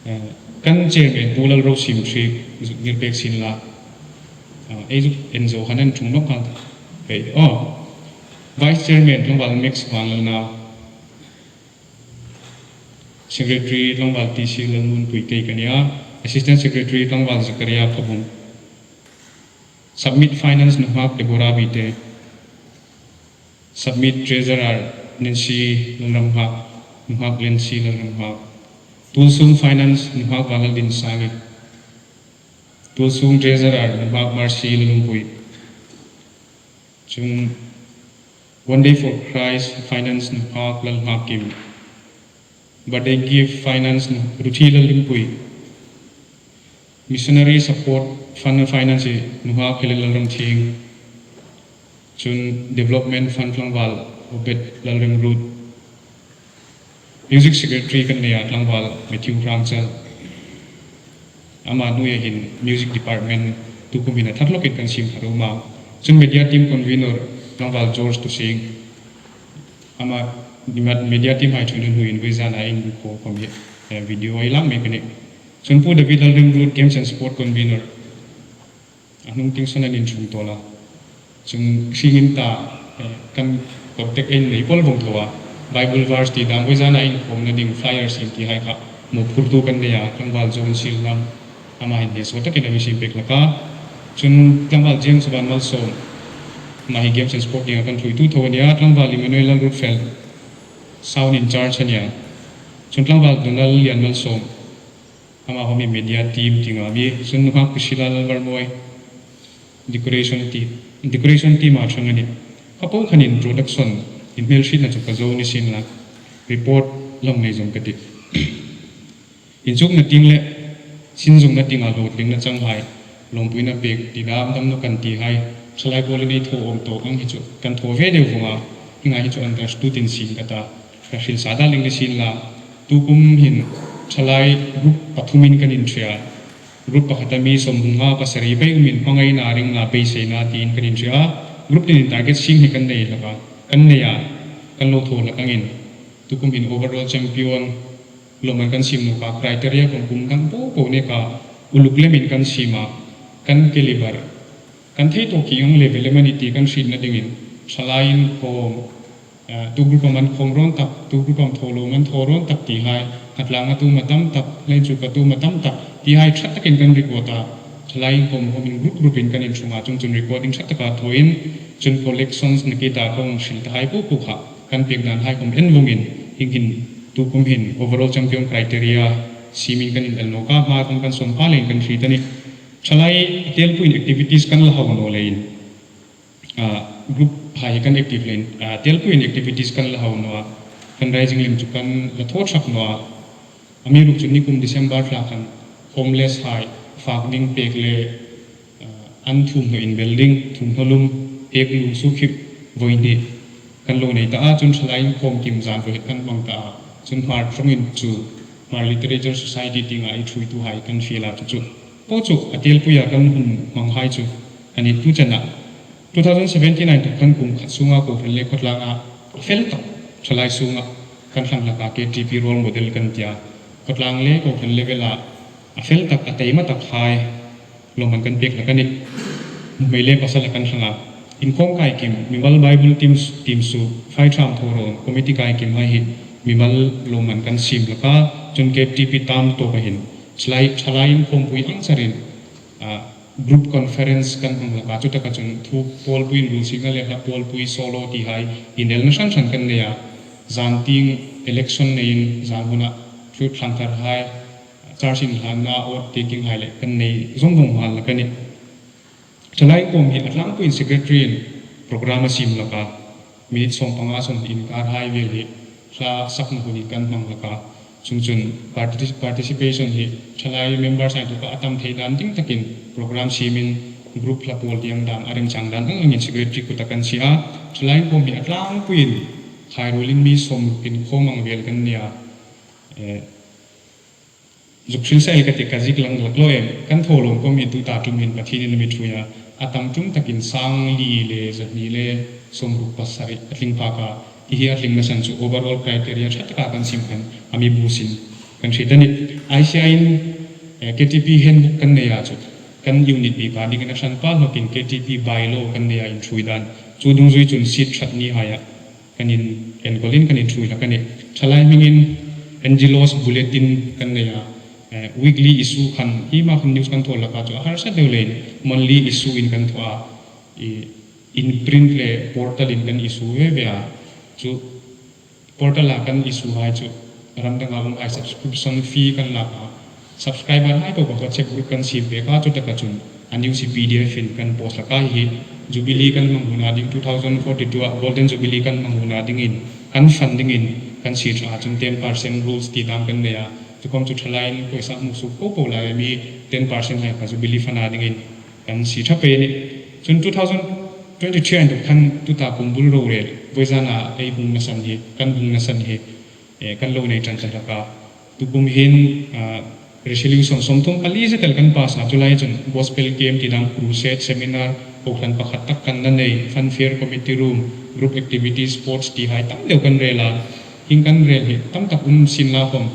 Eh, kan chairman Pu Lalrosim Hriek zuk ngir pek sien la. Ah, ei zuk en zo khan an ṭhung dawk nghal. Hei, aw. Vice chairman tlangval Max Vanlalnau. Secretary tlangval T C Lalnunpui kei ka nih a. Assistant secretary tlangval Zakaria Phabung. Submit finance nuhmei Deborah Bite. Submit treasurer Nancy Lalramnghak, nuhmei Nancy Lalramnghak. Tulsung finance nuhmei Vanlaldin Sangip. Tulsung treasurer nuhmei Mercy Lalungpui. Chun One Day for Christ finance nuhmei Lalnghakim. Birthday gift finance nuhmei Ruthi Lalungpui. Missionary support fund finance nuhmei Helen Lalramthing. Chun development fund tlangval Obed Lalremruot. Music secretary kan nei a tlangval Matthew Rangchal. Ama hnuoia hin music department tukum hin a ṭha hlawkin kan siem thar a um a. Chun media team convener tlangval George Tusing. Ama media team hai ṭhuoina hnuoiin vawisuna inkhawm khawm hi, eh, video ei lak mek a nih. Chun Pu David Lalremruot games and sport convener. A hnung tieng saw an inṭhung tawl a. Chun hringin ta, eh, kan contact ei nei pawl vawng tho a. Bible verse ti dam vawisuna inkhawmna ding flyers ti hai kha mawphurtu kan nei a, tlangval John Silnam. Ama hin hnesaw takin a mi siem pek hlak a. Chun tlangval James Vanmalsawm. Ama hi games and sport dinga kan ṭhuoitu tho a nih a, tlangval Emmanuel Lalrutfel. Sound in charge a nih a. Chun tlangval Donald Lianmalsawm. Ama khawm hi media team tieng a mi, chun nuhmei Priscilla Lalvarmawi, decoration team, decoration team a ṭhang a nih. Kha po khan in production, inhmelhrietna chu ka zo ni sien la, report lo nei zawng ka tih. Inchukna tieng le, sin zungna tienga hlawtlingna changhai, lawmpuina pek, ti dam dam naw kan ti hai, thalai bawlin ei thaw awm tawk ang hi chu, kan thaw ve deu vawng a, hieng ang hi chu understood in siem ka ta. Ka hril sa dal ding ni sien la, tukum hin thalai group pathumin kan inṭhe a. Group pakhata mi sawmnga pasari pei umin hmangaina ringna beiseina tiin kan inṭhe a. Group tin target siem hi kan nei hlak a. Kan nei a, kan lo thaw hlak angin. Tukum hin overall champion, lawmman kan siem nawk a, criteria khawm kum dang po po neka uluk lemin kan siem a. Kan caliber, kan thei tawk hi ang level em a ni ti kan hrietna dingin, thalai inkhawm, eh, tu group-a man khawm rawn tak, tu group-a thaw lo man thaw rawn tak ti hai, a tlanga tu ma tam tak, hla inchuk a tu ma tam tak, ti hai ṭha takin kan record a, thalai inkhawm khawmin group group-in kan inṭhung a, chun chun recording ṭha taka thawin, chun collections ni kita kawng hril ta hai po po kha, kan pek dan hai khawm en vawngin, hieng hin tukum hin overall champion criteria siemin kan inel nawk a, hma khawm kan sawn pha leiin kan hriet a nih. Thalai telpuiin activities kan la hau naw leiin, ah, group hai kan active leiin, ah, telpuiin activities kan la hau naw a, fundraising lem chu kan la thaw ṭhak naw a. Amiruokchu nikum December thla khan homeless hai fak ding pek le, ah, an thumhnaw inbel ding, thumhnaw lum pek lung sukhip voi hni kan lo nei ta a, chun thalai inkhawm kim zan vawi hni kan hmang ta a, chun Hmar ṭawngin chu Hmar Literature Society tienga ei ṭhuoitu hai kan fiel a, chu chu po chu a telpuia kan hun hmang hai chu a ni. Tu chena two thousand seventeen a inthawk khan kum khat sunga kohran le khawtlanga a fel tak thalai sunga kan hlang hlak a, K T P role model kan tia, khawtlang le kohran level-a a fel tak, a taima tak hai lawmman kan pek hlak a nih. Nuhmei le pasala kan hlang a. Inkhawm kai kim, mimal Bible team, team su, fai ṭham thaw rawn, committee kai kim hai hi mimal lawmman kan siem hlak a, chun K T P tam tawka hin, thalai, thalai inkhawmpui ang charin, ah, group conference kan hmang hlak a, chutaka chun thu pawlpui inrulsiekna le hla pawlpui solo ti hai inelna hran hran kan nei a, zan tieng election neiin zan huna thu thlang thar hai, church inhlanna awt tieng hai le kan nei zawng vawng nghal hlak a nih. Thalai inkhawm hi a tlangpuiin secretary-in program a siem hlak a, minute sawmpanga sawmhni inkar hai vel hi hla sakna hunin kan hmang hlak a, chun chun particip-, participation hi thalai members hai inthawka a tam thei dan ding takin program siemin group hla pawl tieng dam a remchang dan ang angin secretary kuta kan sie a, thalai inkhawm hi a tlangpuiin hai ruolin mi sawmruk inkhawm ang vel kan ni a. Eh, Zuk hrilsa el ka ti, ka ziek lang hlak lo em, kan thaw lawm khawm hi tuta ṭumin Pathienin a mi ṭhuoi a, a tam tum takin sang li le zahni le sawmruk pasari a tling phak a, hi hi a tlingna san chu overall criteria ṭha taka kan sim khan a mi buoiin kan hriet a nih. I C I-in, eh, K T P handbook kan nei a chu kan unit bik a dingin a hran pal hawkin K T P bylaw kan nei a inṭhuoi dan. Chu dungzui chun seat ṭhat ni haia kan in, enkawlin kan inṭhuoi hlak a nih. Ṭhalai hmingin N G Os bulletin kan nei a, eh, weekly issue khan hi ma khan news kan thaw hlak a chu a harsa deu leiin monthly issue-in kan thaw a, i, in print le portal-in kan issue ve ve a. Chu portal-a kan issue hai chu ram danga um hai subscription fee kan lak a. Subscriber hai po po kha cheque book kan siem pek a, chu taka chun a news hi P D F-in kan post hlak a. Hi Jubilee kan hmang huna ding, two thousand forty-two-a Golden Jubilee kan hmang huna dingin kan fund dingin kan sie ṭha a, chun ten percent rules ti dang kan nei a. Chu khom chu ṭhalaiin pawisa hmu suok po po lai a mi ten percent hai kha Jubilee fund-a dingin kan sie ṭha pei a nih. Chun two thousand twenty-three a inthawk khan tuta kum bul rorel vawizana ei hungna san hi, kan hungna san hi, eh, kan lo nei ṭan ta hlak a. Tukum hin, ah, resolution sawmthum pali zetel kan pass a, chu lai chun gospel camp ti dang, crusade, seminar, kohran pakhat tak kan la nei, funfair, committee room, group activities, sports ti hai tam deu kan rel a. Hieng kan rel hi tam tak um sienla khom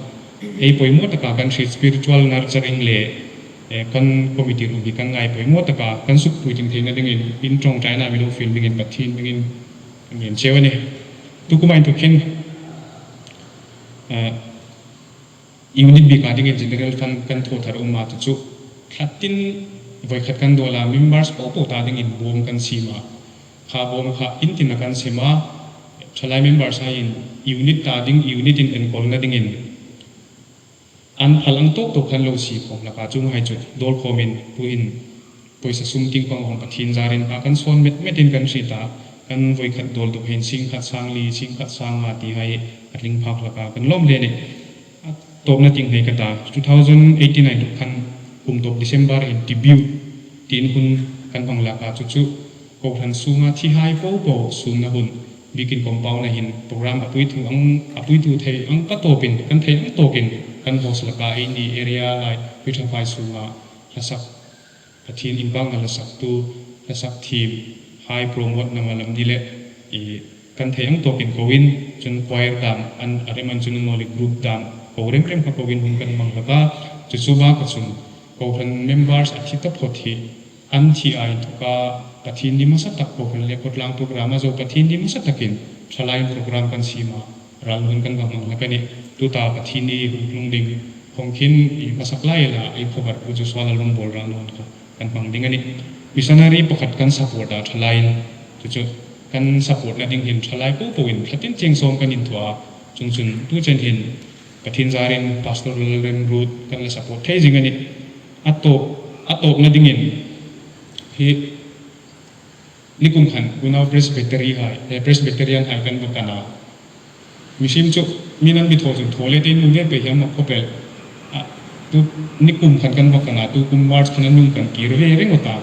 ei poimaw taka kan hriet spiritual nurturing le, eh, kan committee room hi kan ngai poimaw taka kan sukpuitling theina dingin in ṭawngṭaina mi lo fiel dingin Pathien hmingin kan ngen cheu a nih. Tukuma inthawk hin, eh, unit bika dingin general fund kan thaw thar um a, chu chu thlatin voi khat kan dawl a, members po po ta dingin bawm kan siem a. Kha bawm kha in tina kan siem a, ṭhalai members haiin unit ta ding, unit-in enkawlna dingin an phal ang tawk tawk khan lo sie khawm hlak a, chuonghai chu dawl khawmin tuhin pawisa sum tieng pang hawng Pathien zarin a kan sawn met metin kan hriet a, kan voi khat dawl dawk hin sing khat sang li, sing khat sang nga ti hai a tling phak hlak a, kan lawm hle a nih. A tawpna tieng hei ka ta, two thousand eighteen a inthawk khan kum tawp December hin debut tiin hun kan hmang hlak a, chu chu kohran sunga thi hai po po sunna hun, bikin compound-a hin program a puitu ang, a puitu thei ang ka tawpin, kan thei ang tawkin kan host hlak a, eini area lai Pi Ṭhaphai sunga hlasak, Pathien inpakna hlasaktu, hlasak thiem hai promote-na malam ni le, i, kan thei ang tawkin koin, chun choir dam, an, a rem an chun an nawli group dam ko rem rem kha koin hun kan hmang hlak a, chu chu baka chun kohran members a thi taphawt hi an thi a inthawka Pathien ni hmasa tak kohran le khawtlang program-a zo Pathien ni hmasa takin ṭhalaiin program kan siem a, ral hun kan va hmang hlak a nih. Tuta Pathien ni hung tlung ding hawng khin i hmasa lai la ei khawvar Pu Joshua Lalrungbawl ral hun kha kan hmang ding a nih. Missionary pakhat kan support a ṭhalaiin, chu chu kan support-na ding hin ṭhalai po poin thlatin chieng sawm kan inthaw a, chuongchun tu chen hin Pathien zarin Pastor Lalremruot kan la support thei zing a nih. A tawp, a tawpna dingin hi nikum khan unau Presbytery hai, eh, Presbyterian hai kan va kan a. Mihriem chu min an mi thaw chun thaw le te nu ve pe hiam a khawp el. A, tu nikum khan kan va kan a, tukum March khan an mi kan kir ve ringawt a.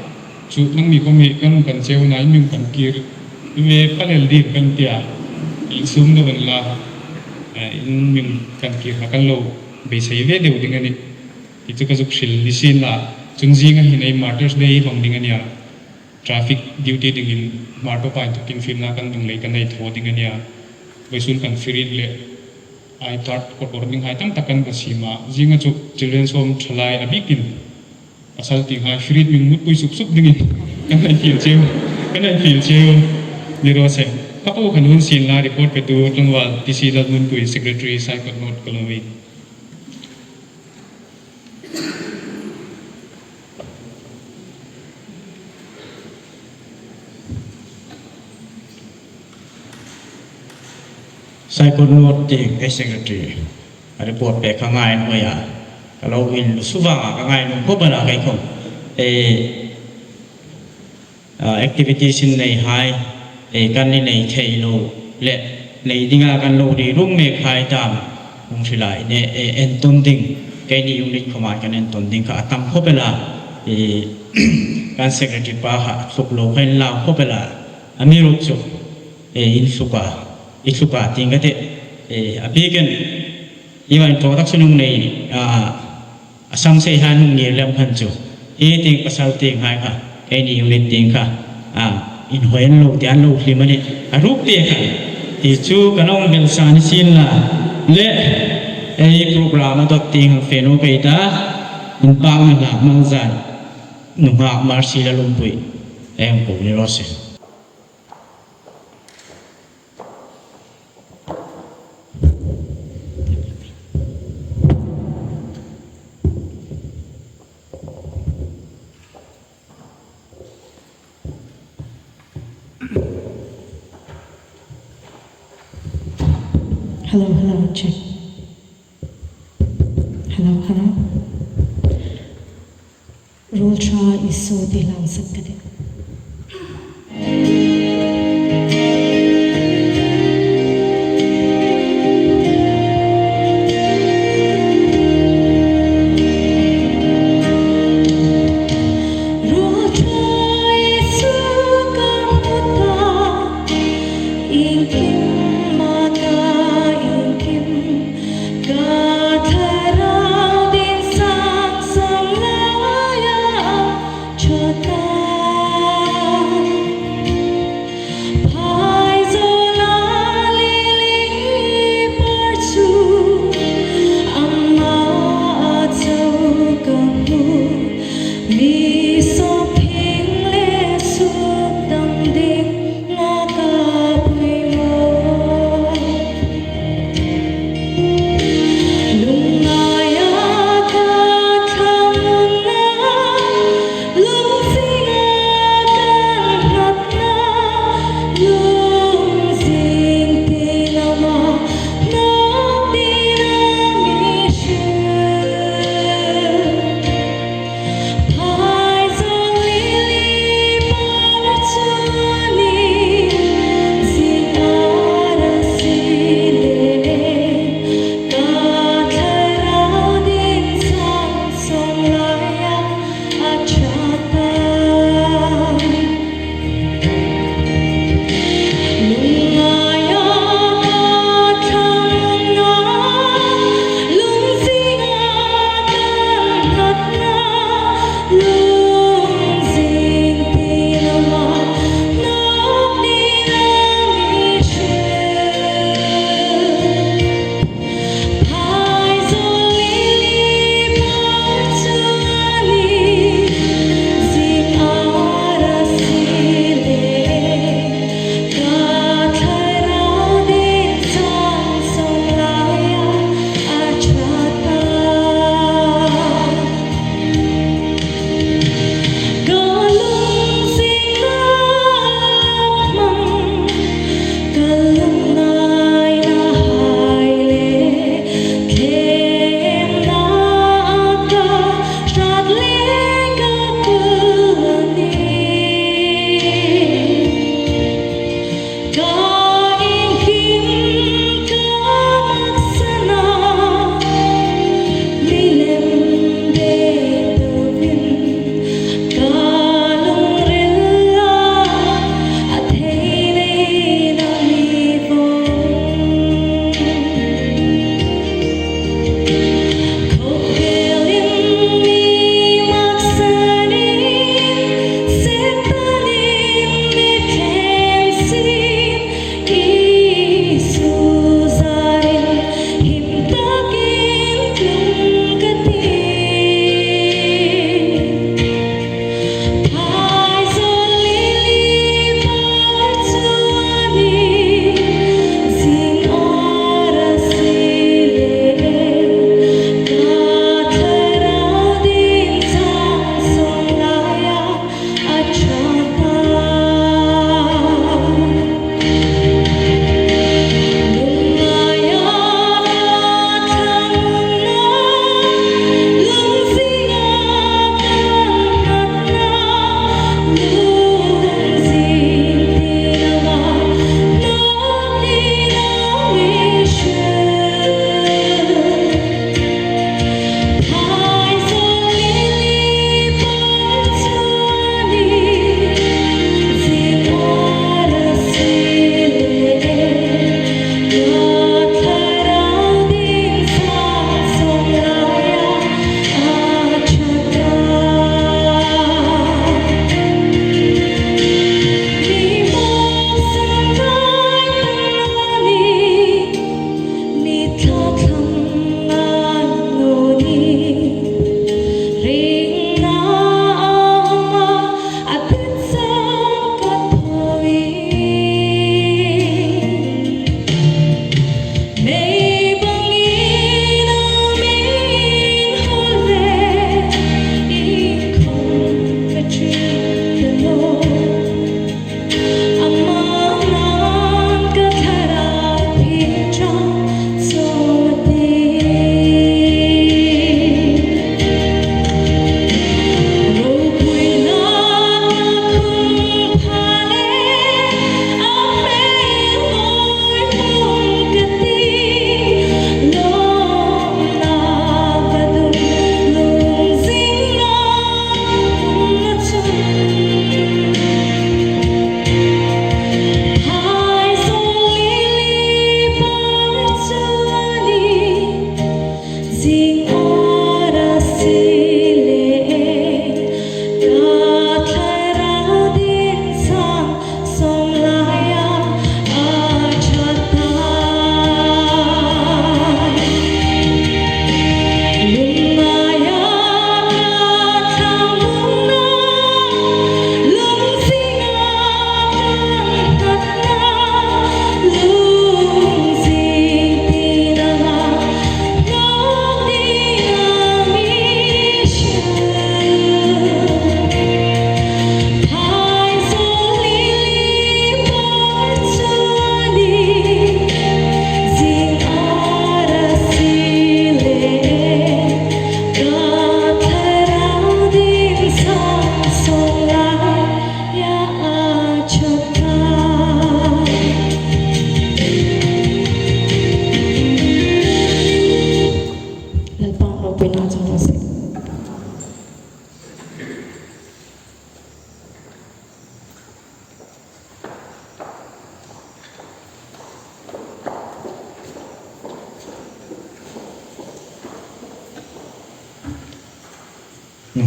Chu nangni khom hi kan kan cheu na, in mi kan kir ve pal el ding kan ti a. Insum deu unla, eh, in mi kan kir kha kan lo beisei ve deu ding a nih. Hi chu ka zuk hril ni sien la. Chun zinga hin ei Martyrs Day hmang ding a nih a. Traffic duty dingin Hmar Papa inthawkin fielna kan dung lei kan nei thaw ding a nih a. Vawisun kan firit le I third court order ding hai tam tak kan va siem a. Zinga chu Children's Home ṭhalai a bikin pasal tieng hai firit mi mut pui sup sup dingin kan nei fiel cheu, kan nei fiel cheu. Ni raw se. Ka po khan hun sien la report petu tlangval T C Lalhmunpui, Secretary, Saikot North, Kolomei. Saikot North tieng ei Secretary a report pek kha ngai nuom a, ka lo insuo vanga ka ngai nuom khawp a, kei khom. Eh, ah, activities in nei hai, eh, kan ni nei thei lo le, nei dinga kan lo ri rum mek hai tam hung hril a, ne, eh, entawn ding, keini unit khoma kan entawn ding kha a tam khawp el a, eh, kan secretary pa kha tluk lo kha inlau khawp el a, amiruokchu, eh, in tluk a, i tluk a ti ka ti, eh, a bikin, i va inthawk tak chu nung nei, ah, a sam sei hai nung ngir lem khan chu. Hi tieng pasal tieng hai kha. Eini unit ding kha, a, inhawi an lo ti, an lo hlim a nih. A ruk te kha. Ti chu kan hung belsan ni sien la. Le, ei program a dawt tieng fe nuom pei ta. Inpakna hla hmang zan. Nunghak Mercy Lalungpui. Ei hung ko ni raw se. Hello, hello, check. Hello, hello. Ruolṭha Isu ti hla sak ka tih.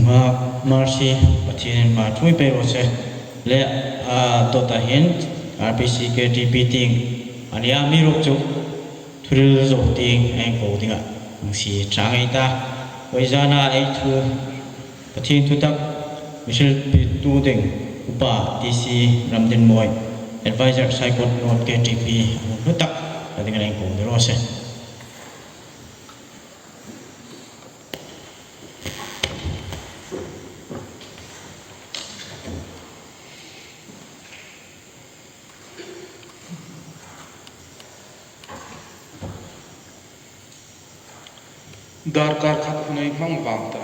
Marcy, Pathienin hma ṭhuoi pei raw se. Le, a, dawta hin R B C K T P tieng a nih a, amiruokchu thuhril zo tieng ei ko dingin hang sie ṭha ngei ta. Vawizana ei thu, Pathien thutak mi hrilpektu ding Upa T C Ramdinmawi, Advisor Saikot North K T P, a hung hlu tak ta dingin ei ko ni raw se. Darkar khat hun ei hmang vang ta.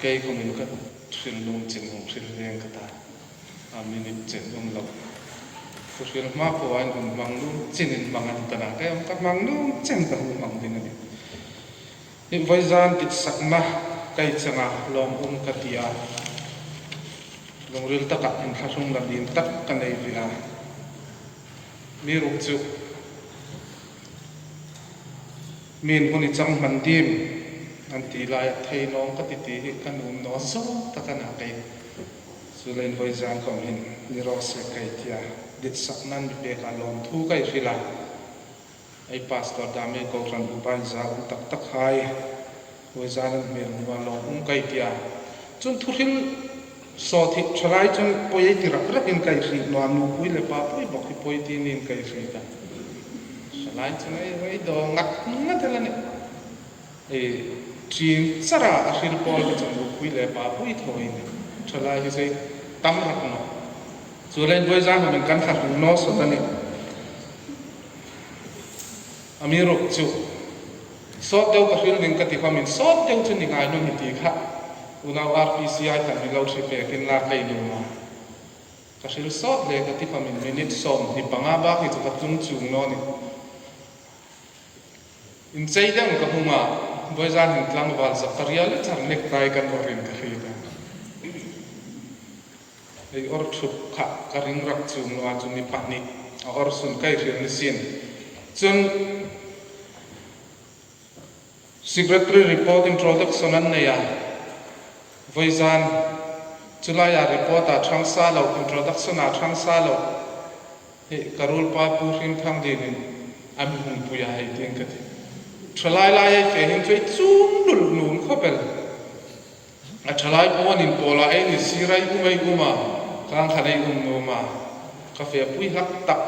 Kei khawmin ka hril nuom chin hung hril veng ka ta. A minute chen um lo. Thuhril hma po a inhung hmang nuom chin in hmang an ta na. Kei khawm ka hmang nuom chin ka hung hmang ding a nih. Hi vawizan ditsakna kei changa lawm um ka ti a. Lungril taka inthlahrungna ding tak ka nei ve a. Amiruokchu mi'n hun i chang hman dim an ti lai a, thei nawng ka ti ti hi ka nuom naw zawk tak a na kei. Chuleiin vawizan khawm hin ni raw se kei tia ditsakna mi pek a lawmthu kei hril a. Ei pastor dam ei kohran upa inzal um tak tak hai. Vawizan an hmel hnuoia lawm um kei tia. Chun thuhril sawt hi thalai chun poi ei ti rak rakin kei hriet naw a, nupui le papui bawk hi poi ti niin kei hriet a. Thalai chun ei, ei daw ngat ngat el a nih. Ei, ṭin chara a hril pawl hi chun nupui le papui thaw ei nih. Thalai hi sei tam rak naw. Chuleiin vawizan khawmin kan thlahrung naw sawt a nih. Amiruokchu sawt deu ka hril ding ka ti khawmin sawt deu chu ni ngai naw ni ti kha. Unau R P C I khan mi lo hre pek inla kei nuom a. Ka hril sawt le ka ti khawmin minute sawmhni panga bak hi chu ka tlung chuong naw nih. Inchei dang ka hung a, vawizan hin tlangval Zakaria le Charnek tai kan awrin ka hriet a. Ei awr thuk kha ka ring rak chuong naw a, chu mi pahni a awr sun kei hril ni sin. Chun secretary report introduction an nei a. Vawizan chu laia report a ṭhang sa lo, introduction a ṭhang sa lo. Hi ka ruolpa Pu Hrim Thang Dinin a mi hung pui a hei tieng ka ti. Thalai lai ei fe hin chu ei chuong lul nuom khawp el. A thalai pawn in pawla ei ni sira ei um ei um a, khang khan ei um nuom a. Ka fepui hlak tak.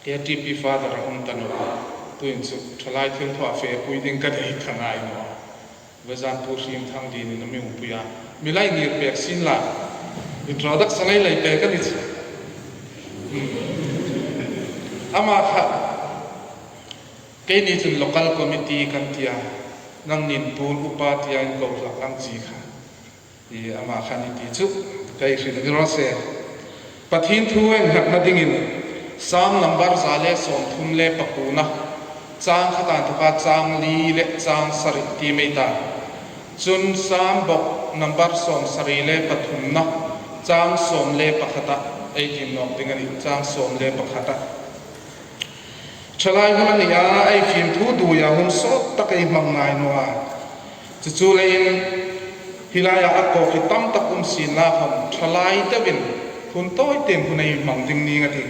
K T P father a um ta naw a. Tuhin chu thalai thil thawa fepui ding ka nei kha ngai naw a. Vawizan Pu Hrim Thang Dinin a mi hung pui a. Mi lai ngir pek sin la. Introduction ei lei pek a ni chu. Hmm. Ama kha. Keini chun local committee kan ti a. Nangnin Pu upa tia inko hlak ang chi kha. I ama khan i ti chu kei hril ni raw se. Pathien thu ei nghatna dingin Sam number za le sawmthum le pakuona, chang khata inthoka chang li le chang sari tiem ei ta. Chun Sam bawk number sawmsari le pathumna, chang sawm le pakhata ei tiem nawk ding a nih, chang sawm le pakhata. Thalai hun a ni a, ei fimthu duoia hun sawt tak ei hmang ngai naw a. Chu chu leiin hi laia a kawk hi tam tak um sin la khawm, thalai deuin hun tawi tein hun ei hmang ding ning a tih.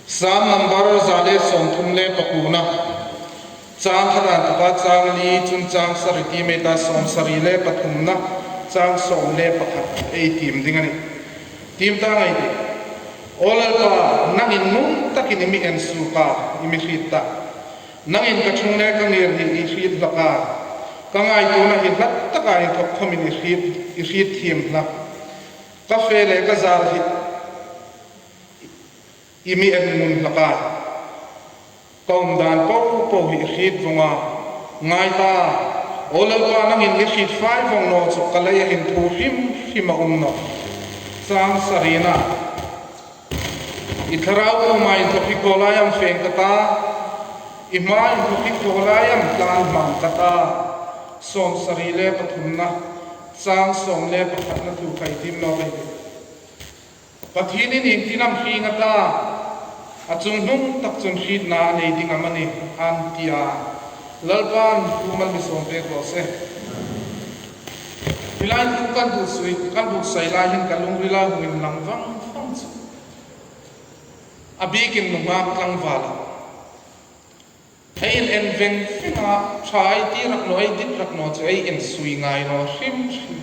Sam number za le sawmthum le pakuona, chang khata inthoka chang li, chun chang sari tiem ei ta, sawmsari le pathumna, chang sawm le pakhat ei tiem ding a nih. Tiem ta ngai ei tih. Aw Lalpa, nangin nuom takin i mi en suok a, i mi hriet tah. Nangin ka ṭhung le ka ngir hi i hriet hlak a. Ka ngaituona hi hlat taka inthok khawmin i hriet, i hriet thiem hlak. Ka fe le ka zal hi i mi en ngun hlak a. Ka um dan po po hi i hriet vong a. Ngai ta, aw Lalpa, nangin i hriet fai vong naw chu ka leia hin thu hrim hrim a um nawh. Chang sarina. I thlarau kuoma inthok hi khaw lai am feng ka ta, i hma inthok hi khaw lai am tlan hmang ka ta. Sawmsari le pathumna, chang sawm le pakhatna thu kha ei tiem nawk ei tih. Pathienin iengtin am hrieng a ta, a chungnung tak chun hrietna a nei ding am a nih, an ti a. Lalpan thu mal mi sawm pek raw se. Hi lai thu kan duh sui, kan duh sai lai hin ka lungrila hung inlang vang vang chu. A bikin nunghak tlangvala ei en veng veng a, ṭha ei ti rak naw, ei dit rak naw chu ei en sui ngai naw hrim hrim.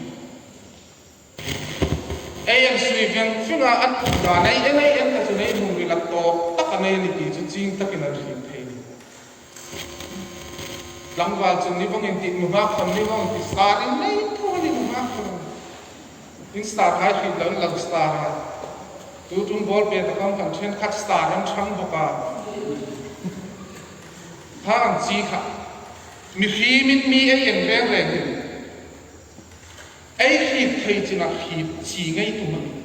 Ei en sui veng veng a, an puk dan ei en, ei en ta chu ei lungrila tawk tak a nei a ni ti chu chieng takin an hriet thei ni. Tlangval chun ni vangin ti, nunghak khawm ni vangin ti, star-in nei tho ni nunghak khawm. In star hai hriet lo, in lo star hai. Tutu ball pet a khawm khan ṭhenkhat star an ṭhang bawk a. Kha ang chi kha. Mihriemin mi ei en reng reng hin ei hriet thei china hriet chieng ei tum a nih.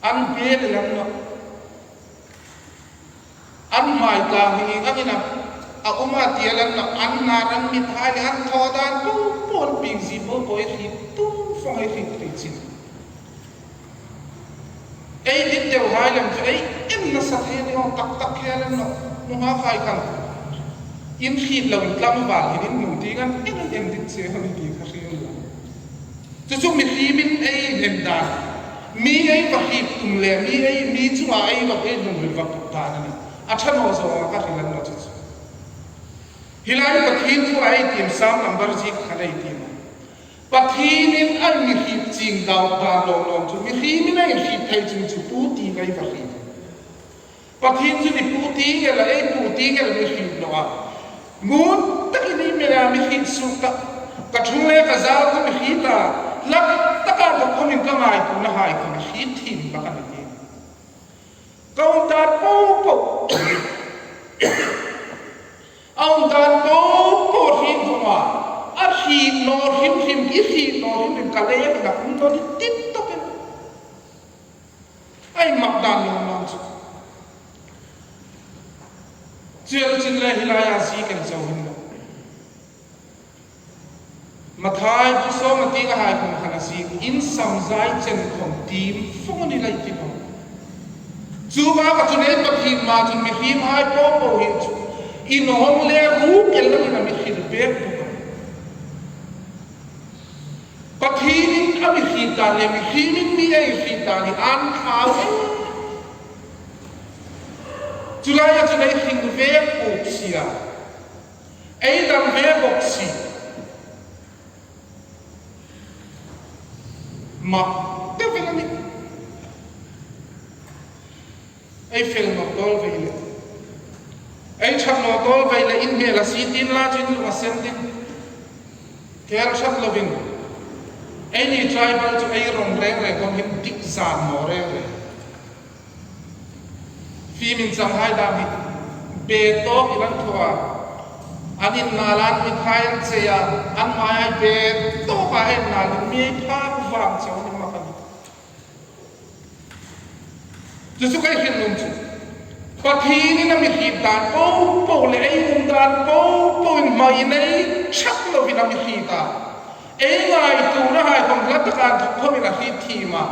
An bel el an nawh. An hmai tlang hi ang ina a um a ti el an nawh. An nar, an mithai le an thaw dan po po, an piengzie po po ei hriet tum vong, ei hriet thei chin. Ei dit deu hai lem chu ei en nasa thei a ni awm tak tak hi a lem nawh. Nunghak hai khan in hriet loin tlangval hin in hmu ding an en, en dit che a ni ti kha hre a ni. Chu chu mihriemin ei en dan, mi ei va hriet tum le mi ei, mi chunga ei va, ei lungril va puk dan a nih. A ṭha naw zawnga ka hril a ni chu chu. Hi lai Pathien thua ei tiem, Sam number ziek khan ei tiem a. Pathienin a mi hriet chieng dau dan lawm lawm chu, mihriemin a hriet thei chun chu pu tieng ei va hriet. Pathien chu ni pu tieng el a, ei pu tieng el mi hriet naw a. Ngun takin ei mi la mi hriet suok ta. Ka ṭhung le ka zau kha mi hriet a. Lak taka dok khawmin ka ngaituona hai kha mi hriet thiem hlak a ni ti. Ka um dan po po. A um dan po po hriet vong a. A hriet naw hrim hrim, i hriet naw hrim hrim ka lei a ni, ka um naw ni tip tawp el. Ei mak dan lawm lawm chu. Chuongchun le hi laia ziek el zo hin lo. Mathai bu sawm a tieng a hai khawm khan a ziek, in sam zai chen khawm tiem vong a ni lei ti vong. Chu baka chun ei Pathien hmaa chun mihriem hai po po hi chu inhawng le ruk el loin a mi hriet pek bawk a. Pathienin a mi hriet dan le mihriemin mi ei hriet dan hi an thau el. Chu laia chun ei hring ve bawk si a. Ei dam ve bawk si. Mak deu el a nih. Ei fel naw tawl vei le, ei ṭhat naw tawl vei le, in hmel a sie ding la chu in lung a sen ding. Khel ṭhat lovin. Eini tribal chu ei rawng reng reng khawm hin dik zan naw reng reng. Fim inchang hai dam hi be tawkin an thaw a. An innal an mithai an chei a. An hmai hai be tawka en nalin mi phak vang chau ni mak a nih. Chu chu ka hril nuom chu. Pathienin a mi hriet dan po po le ei um dan po po in hmai nei ṭhat lovin a mi hriet a. Ei ngaituona hai khawm hla taka inthawk khawmin a hriet thiem a.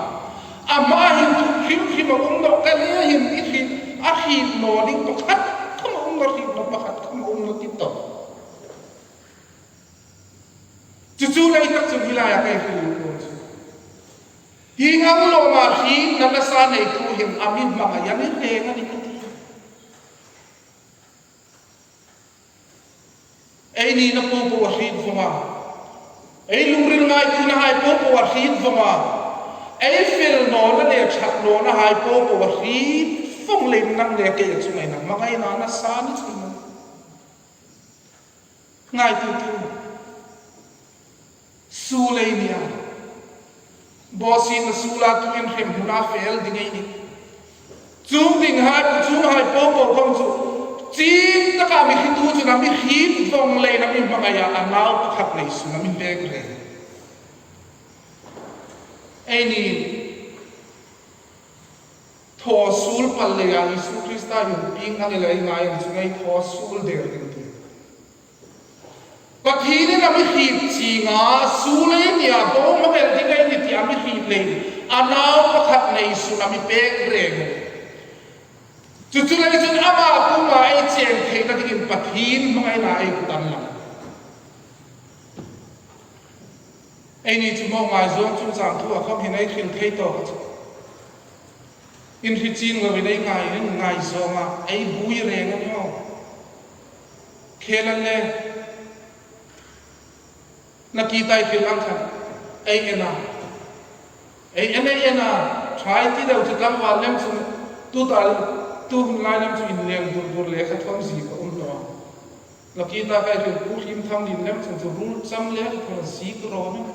A hmaa hin thu hrim hrim a um nawh, ka le hin i hriet, a hriet naw ding pakhat khawm a um nawh, hriet naw pakhat khawm a um nawh ti tawp. Chu chu lei tak chun hi laia ka hril nuom chu. Hieng ang lawma hrietna nasa neitu hin a mi hmangai a ni reng a nih ka ti. Ei nina po po a hriet vong a. Ei lungril ngaituona hai po po a hriet vong a. Ei fel nawna le ṭhat nawna hai po po a hriet vong leiin nang le kei a chunga hin a hmangaina nasa ni chu. Ngaituo tu. Suol ei nia. Bawsietna suola tuin hremhmuna fe el ding ei nih. Chuong dinghai, chuonghai po po khawm chu, chîn taka mi hriettu chun a mi hriet vong leiin a mi hmangai a, a nau pakhat neisun a mi pêk reng. Eini thaw suol pal leia Isu Krista hung pieng a ni lei ngai ang chu ei thaw suol der ding ti. Pathienin a mi hriet chienga, suol ei nia, bo hmang el ding ei nih ti a mi hriet leiin a nau pakhat neisun a mi pêk reng. Chu chu lei chun ama kuoma ei cheng theina dingin Pathien hmangaina ei kut an lang. Eini chu maw ngaizawng chungchang thua khawm hin ei hril thei tawk a chu. Inhriet chieng lovin ei ngai, ei ngaizawng a, ei buoi reng a ni maw. Khêl an le, nakie ta ei hril ang khan, ei en a. Ei en, ei en a, ṭha ei ti deu chu tlangval lem chun, tuta, tu hun lai lem chu inleng dur dur lekha thawm ziek a um naw a. Nakie ta kha ei hril, Pu Hrim Thang Lien lem chun chu rul cham lekha thawm ziek raw ni.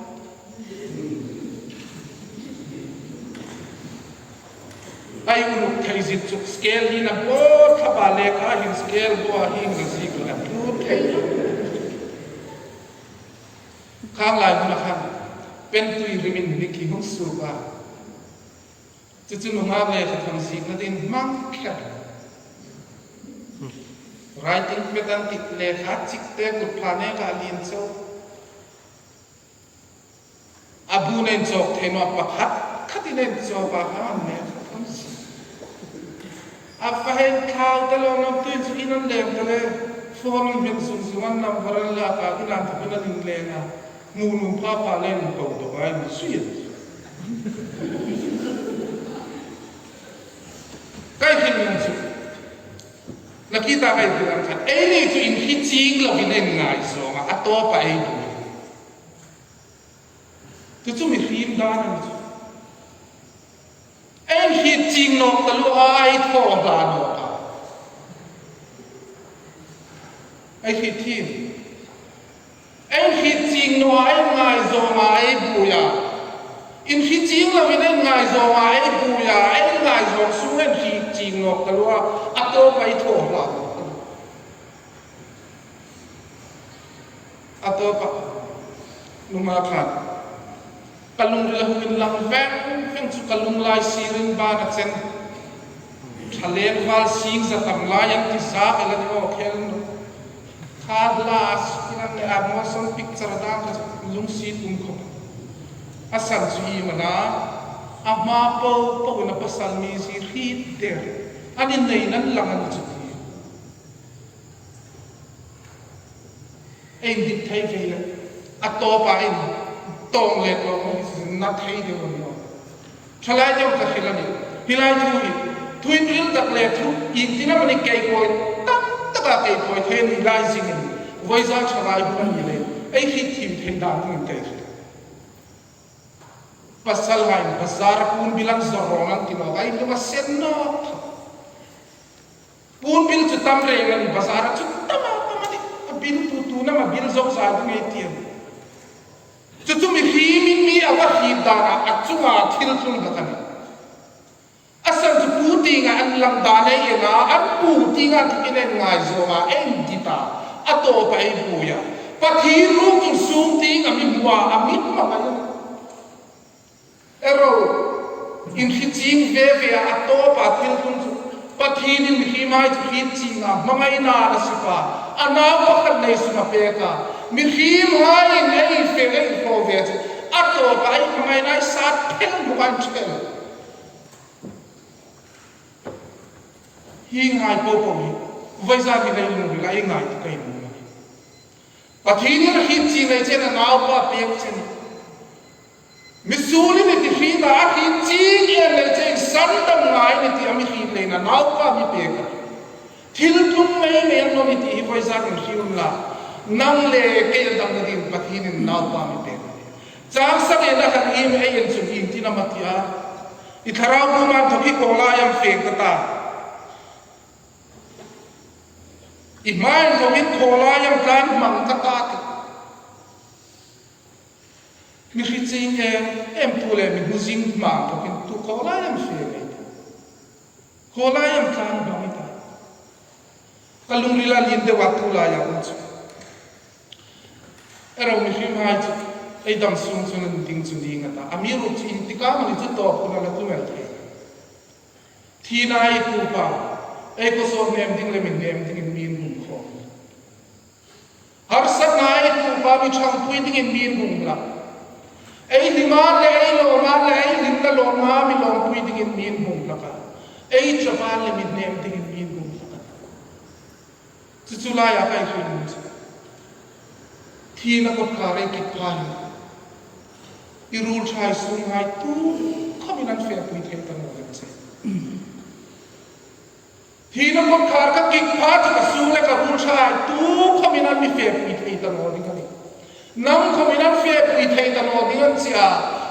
Ei uruk thei zit chu scale hi na bo thapa lekha hin scale bo a hin ka ziek la dur thei. Khang lai huna khan pentui rimin mi ki hung suok a. Chu chu nunghak lekha thawm ziekna ding hmang kher. Writing pattern ti lekha chikte kut pha neka lien chau. A bu nei chawk thei naw pakhat khatin ei chawk a, ha, lekha thawm ziek. A fa hei thau ta lo ngam tuin chu in an leng ta le, phone min zung zung an number an lak a, in an thawk in an inleng a, hmu nuom pha pha le in ko dawk a, in sui a. Ka hril nuom chu, nakie ta ka hril ang khan, eini chu inhriet chieng lovin ei ngaizawng a, a tawpa ei buoi. Chu chu mihriem dan a ni chu. Ei hriet chieng nawk taluo a, ei thaw hla nawk a. Ei hriet thiem. Ei hriet chieng naw a, ei ngaizawng a, ei buoi a. Inhriet chieng lovin ei ngaizawng a, ei buoi a, ei ngaizawng sung ei hriet chieng nawk taluo a, a tawpa ei thaw hla nawk a. A tawpa, nunghak khan, ka lungrila hung inlang veng veng chu ka lunglai sirin ban a chen. Ṭha leng val sing za tam lai an ti zak el a ni aw khel naw. Kha hla a sing an le a motion picture dan ka lungsiet um khawp. A san chu iem a na, a hma po po in a pasal mizie hriet der. An inneiin an lang a ni chu ti. Ei indik thei ve le, a tawpa intawng let lo, na thei deu a ni aw. Ṭhalai deu ka hril a nih. Hi lai thu hi, thuinril tak le thu, iengtin am a ni kei kuoma tam taka kei kuoma thei ni lai zingin, vawizan ṭhalai hun a ni le, ei hriet thiem thei dan dingin kei hril. Pasalhaiin bazar puon bil an zawr rawn an ti nawk a, ei lung a sen nawk. Puon bil chu tam reng a ni, bazar-a chu tam a tam a nih. A bil tu tu nam a bil zawk zai ding ei ti a nih. Chu chu mihriemin mi a va hriet dan a, a chunga thil tlung hlak a nih. A san chu puon tienga an lang dan ei en a, an puon tienga thu ei ngaizawng a, ei dit a, a tawpa ei buoi a. Pathien ruok insung tieng a mi hmu a, a mi hmangai a. Ero, inhriet chieng ve ve a, a tawpa thil tlung chu, Pathienin mihriemhai chu hriet chienga hmangaina a sip a, a nau pakhat nei sunga pek a. Mihriemhaiin ei fe, ei fe ve chu, a tawpa ei hmangaina ei sat phel bawk a, inṭhel. Hienghai po po hi, vawizan hi ei lungrila ei ngaituo ka nuom a nih. Pathienin hriet chieng ei chen a naupa pek chen. Misuolin i ti hriet a, a hriet chieng ei nei chen sandam ngai ni ti a mi hriet leiin a naupa mi pek a. Thil tlung mei mei an nawm i ti hi vawizan hin hriet unla. Nang le kei damna dingin Pathienin naupa mi pek a. Chang sangin a khan iem ei en chun iengtin am a ti a. I thlarau kuoma inthawk hi khawlai am fek ka ta. I hma inthawk hi khawlai am tlan hmang ka ta ti. Mi hriet chieng em em tu le mi hmu zing hma inthawk hin tu khawlai am fek ei ti. Khawlai am tlan hmang ei ta. Ka lungrila lien deu a tu laia um chu. Ero mihriemhai chu, ei dam sung chun an ding chu ding a ta. Amiruokchu iengtik am a ni chu tawp hun a la tlung el thei. Thina ei tuok a, ei khawsawt hnem ding le mi hnem dingin mi inhung khawm. Harsatna ei tuok a, mi ṭhangpui dingin mi inhung hlak. Ei hlim a le ei lawm a le ei hlimna lawmna mi lawmpui dingin mi inhung hlak a. Ei chawp a le mi hnem dingin mi inhung hlak a. Chu chu laia ka hril nuom chu. Thina kawtkhar ei kit pha hi. I ruolṭha sunghai tu khawmin an fepui thei ta naw ding che. Thina kawtkhar ka kik pha chu ka sung le ka ruolṭhahai tu khawmin an mi fepui thei ta naw ding a nih. Nang khawmin an fepui thei ta naw ding an ti a.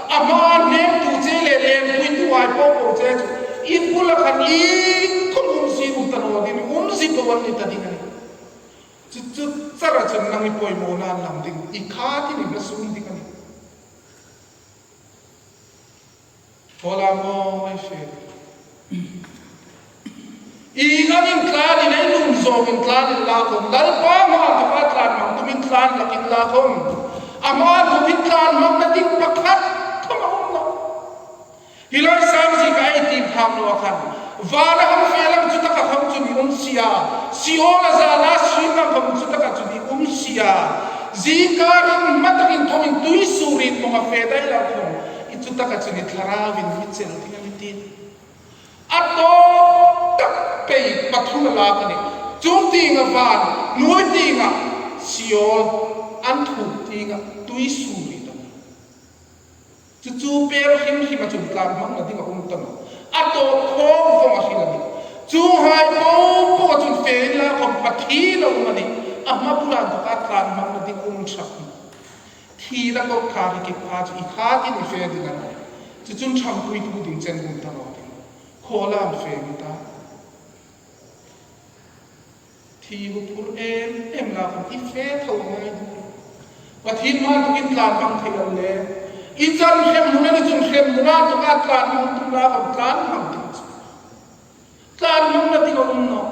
A hma an hnemtu che le lenpuituhai po po che chu in bula khan iengkhawm umzie um ta naw ding, umzie po an ni ta ding a nih. Chu chu chara chun nang i poimawna an lang ding, i kha ti ni hla sung ding a nih. Khaw la maw ei fe. Ieng ang intlanin, ei nuom zawng intlanin la khawm, Lalpa hmaa inthoka tlan hmang tum intlan lakin la khawm, a hmaa inthok intlan hmangna ding pakhat khawm a um nawh. Hi lai sang zieka ei ti phak naw a khan, vana hang fe lam chu taka khawm chu ni um si a, Seola zana siem lam khawm chu taka chu ni um si a, zingkarin hma takin thawmin tuisuoriet mawng a fe dai lam khawm, i chu taka chu ni thlarauin mi chel ding a ni ti. A tawp tak pei pathum a lak a nih. Chung tienga van, hnuoi tienga Seol, an thuk tienga tuisuoriet a nih. Chu chu per hrim hrima chun tlan hmangna ding a um ta nawh. A tawp khawm vawng a hril a nih. Chuonghai po po chun fe inla khawm Pathien a um a nih. A hma bula inthoka tlan hmangna ding um ṭhak. Thina kawtkhar hi kik pha chu i kha ti ni fe ding a nih. Chu chun ṭhangpuitu ding chen um ta naw ding. Khaw la an fe ni ta. Thi hu phur em em la khawm i fe tho ngai ding. Pathien hmaa inthokin tlan hmang thei a ni le, i chan hrem hmun a ni chun hrem hmuna inthoka tlan hmang tum la khawm tlan hmang ding chu. Tlan hmangna ding a um nawh.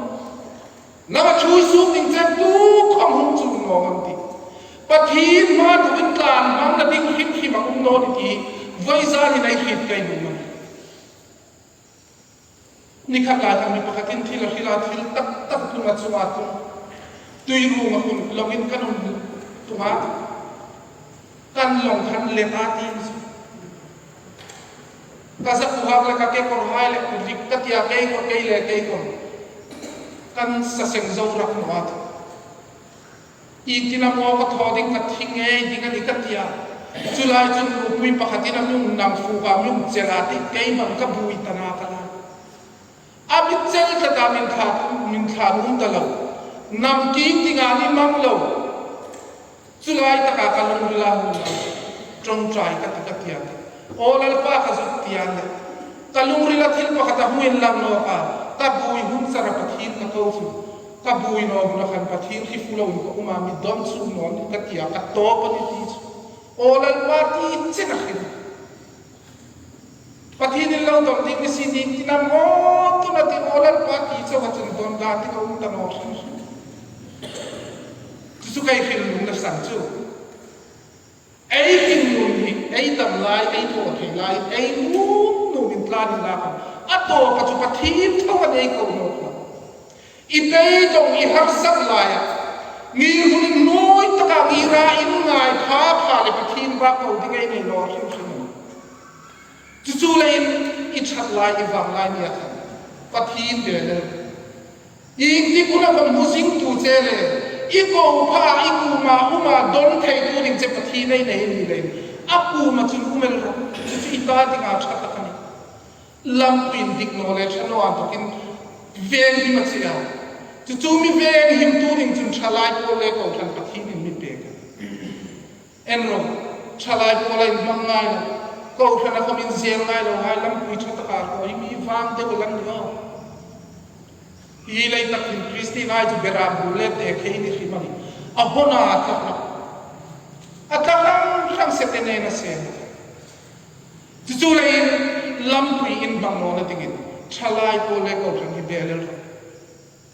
Nang a ṭhuoi suok ding chen tu khawm hung chuong naw am ti. Pathien hmaa inthokin tlan hmangna ding hrim hrim a um naw ni ti, vawizanin ei hriet ka nuom a nih. Ni khat lai khan mi pakhatin thil a hril a, thil tak tak tlung a, chunga tlung. Tui ruong a hun lawngin kan um tung a. Kan lawng khan let a ti. Ka zakuohai le ka kekawrhai le rik ka ti a, kei kawr kei le kei kawr. Kan sa seng zo rak naw a. Iengtin am aw ka thaw ding, ka thi ngei ding a nih ka ti a. Chu lai chun nupui pakhatin a mi hung nang fuk a, mi hung chel a ti, kei hmang ka buoi ta nawh ka la. A mi chel tlat a, min thla, min thla nuom ta lo. Nam kieng dinga ni mang lo. Chu lai taka ka lungrila hung ṭawngṭai ka ti, ka ti a. Aw Lalpa, ka zuk ti a nih. Ka lungrila thil pakhat a hung inlang nawk a, ka buoi hun chara Pathien ka ko chu. Ka buoi naw huna khan Pathien hri fu loin ka um a, mi dawn chuong naw ni ka ti a, ka tawp a ni ti chu. Aw Lalpa ti chen a hril. Pathienin lo dawn ding ni si, iengtin am aw tuna ti, aw Lalpa ti chauh a chun dawn dan ti ka um ta naw hrim hrim. Chu chu ka hril nuomna san chu. Ei hring nuom hi, ei dam lai, ei thaw thei lai, ei nuom nuomin tlan inla khawm, a tawpa chu Pathien tho a nei ko nawk lo. I beidawng, i harsat laia, ngirhmun hnuoi taka ngira inngai pha pha le Pathien bak ko ding ei nei naw hrim hrim. Chu chu leiin i ṭhat lai, i vang lai nia khan Pathien bel el. Iengtik huna khawm hmu zingtu che le, i ko pha, i kuoma um a dawn theitu ding che Pathien ei nei ni leiin, a kuoma chun um el rawh. Chu chu i ta dinga ṭha tak a nih. Lampui indik naw le ṭha naw a inthokin veng him a che a. Chu chu mi veng himtu ding chun ṭhalai pawl le kohran Pathienin mi pek a. En ro, ṭhalai pawla inhmang ngai lo, kohrana khawm inzel ngai lo hai lampui ṭha taka hraw hi mi vang deu a lang ni aw. Hi lei tak hin Kristien hai chu beram bul le te khei ni hrim a nih. A hona a tlak hlak. A tlak hrang hrang se te nen a sem. Chu chu leiin lampui inhmang nawna dingin ṭhalai pawl le kohran hi bel el rawh.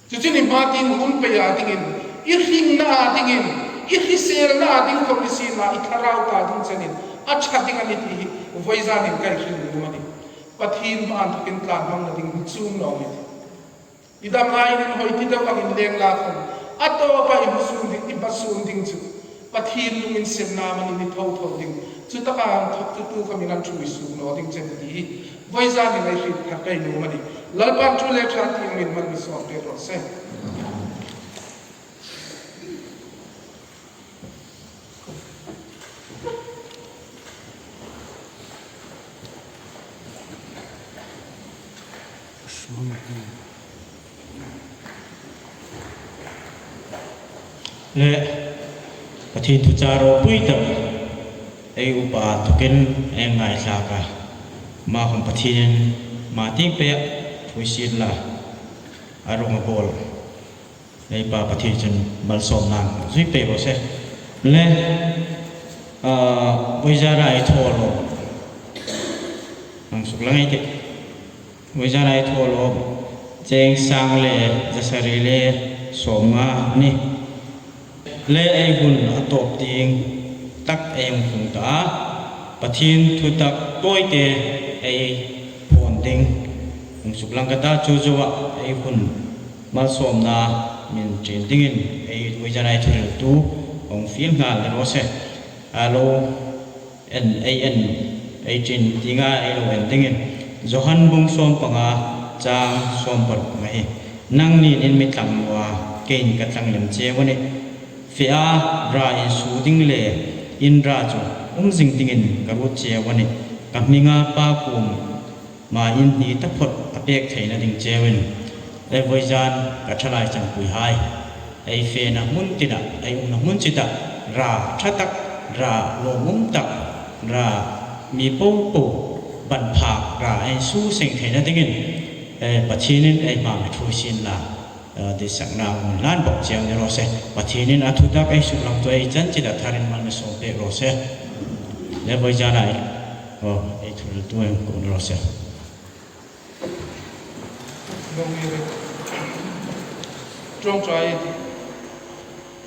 Chu chu ni hma tieng hun pei a dingin, i hringna a dingin, i hriselna a ding khawm ni sien la, i thlarau ta ding chenin a ṭha ding a nih ti hi vawizanin ka hril nuom a nih. Pathien hmaa inthokin tlan hmangna ding mi chuong naw ni ti. I dam laiin inhawi ti deu angin leng la khawm, a tawpa i hmu suon ding, i hma suon ding chu Pathien lunginsenna amanih ni tho tho ding, chu taka inthok chu tu khawmin an ṭhuoi suok naw ding che ti hi vawizanin ei hriet thar ka nuom a nih. Lalpan thu le ṭha tieng min mal mi sawm pek raw se. Le Pathien thu char ropui tak ei upa thukin ei ngaithlak a. Ama khawm Pathienin ama tieng pei a ṭhuoi sien la, a rong a bawl. Ei pa Pathien chun malsawmna zui pei raw se. Le, ah, vawizana ei thaw lawm. Hang suklang ei tih. Vawizana ei thaw lawm cheng sang le zasari le sawmnga a nih. Le ei hun a tawp tieng tak ei hung tlung ta a. Pathien thutak tawite ei phawn ding hung suklang ka ta, chu zoa ei hun malsawmna min ṭin dingin ei vawizana ei thuhriltu hung fiel nghal ni raw se. A lo en, ei en, ei ṭin tienga ei lo en dingin Johan bung sawmpanga chang sawmparuk a hi. Nangnin in mi tlang naw a, keiin ka tlang lem cheu a nih. Fe a, ra insuo ding le in ra chu um zing dingin ka ruot cheu a nih. Ka hminga Pa kuoma in hni taphawt a pek theina ding cheuin. Le vawizan ka ṭhalai chanpuihai, ei fena hmun tina, ei umna hmun chita, ra ṭha tak, ra lawmum tak, ra mi popo ban phak, ra insuo seng theina dingin, eh, Pathienin ei hma mi ṭhuoi sien la, eh, ditsakna hung hlan bawk cheu ni raw se. Pathienin a thutak ei suklang chu ei chan chita tharin mal mi sawm pek raw se. Le vawizana ei, oh, ei thuhriltu ei ko ni raw se. Ṭawngṭai.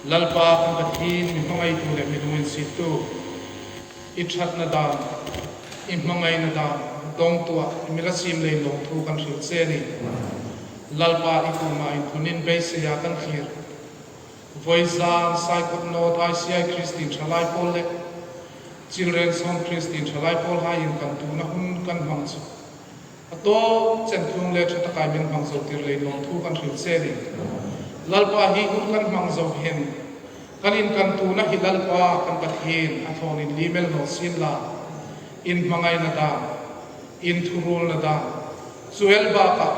Lalpa kan Pathien, mi hmangaitu le mi lunginsiettu, i ṭhatna dam, i hmangaina dam dawngtuah mi la siem lei lawmthu kan hril che a nih. Lalpa, i kuoma inthunin beiseia kan thlir. Vawizan Saikot North I C I Christian Ṭhalai Pawl le Children's Home Christian Ṭhalai Pawlhai inkantuna hun kan hmang chu a tawp chen thuong le ṭha taka mi hmang zo tir lei lawmthu kan hril che a nih. Lalpa, hi hun kan hmang zo hin kan inkantuna hi Lalpa kan Pathien a thlawnin lim el naw sien la, in hmangaina dam, in thuruolna dam, chu el bakah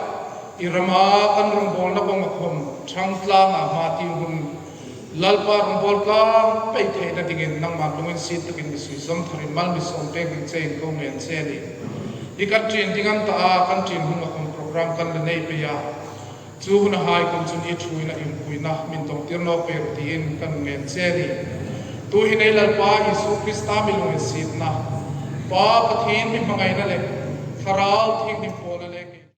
i rama kan rawngbawlna bawng a khawm ṭhang tlanga hma tieng hun Lalpa, rawngbawl tlang pei theina dingin nangman lunginsiet takin mi suizawm tharin mal mi sawm pek ding chein ko ngen che a nih. I kan ṭin ding an ta a, kan ṭin hung a khawm program kan la nei pei a. Chu hunahai khawm chun i ṭhuoina, inpuina min dawngtir nawk pei tiin kan ngen che a nih. Tuhin ei Lalpa Isu Krista mi lunginsietna, Pa Pathien mi hmangaina le Thlarau Thienghlim pawlna le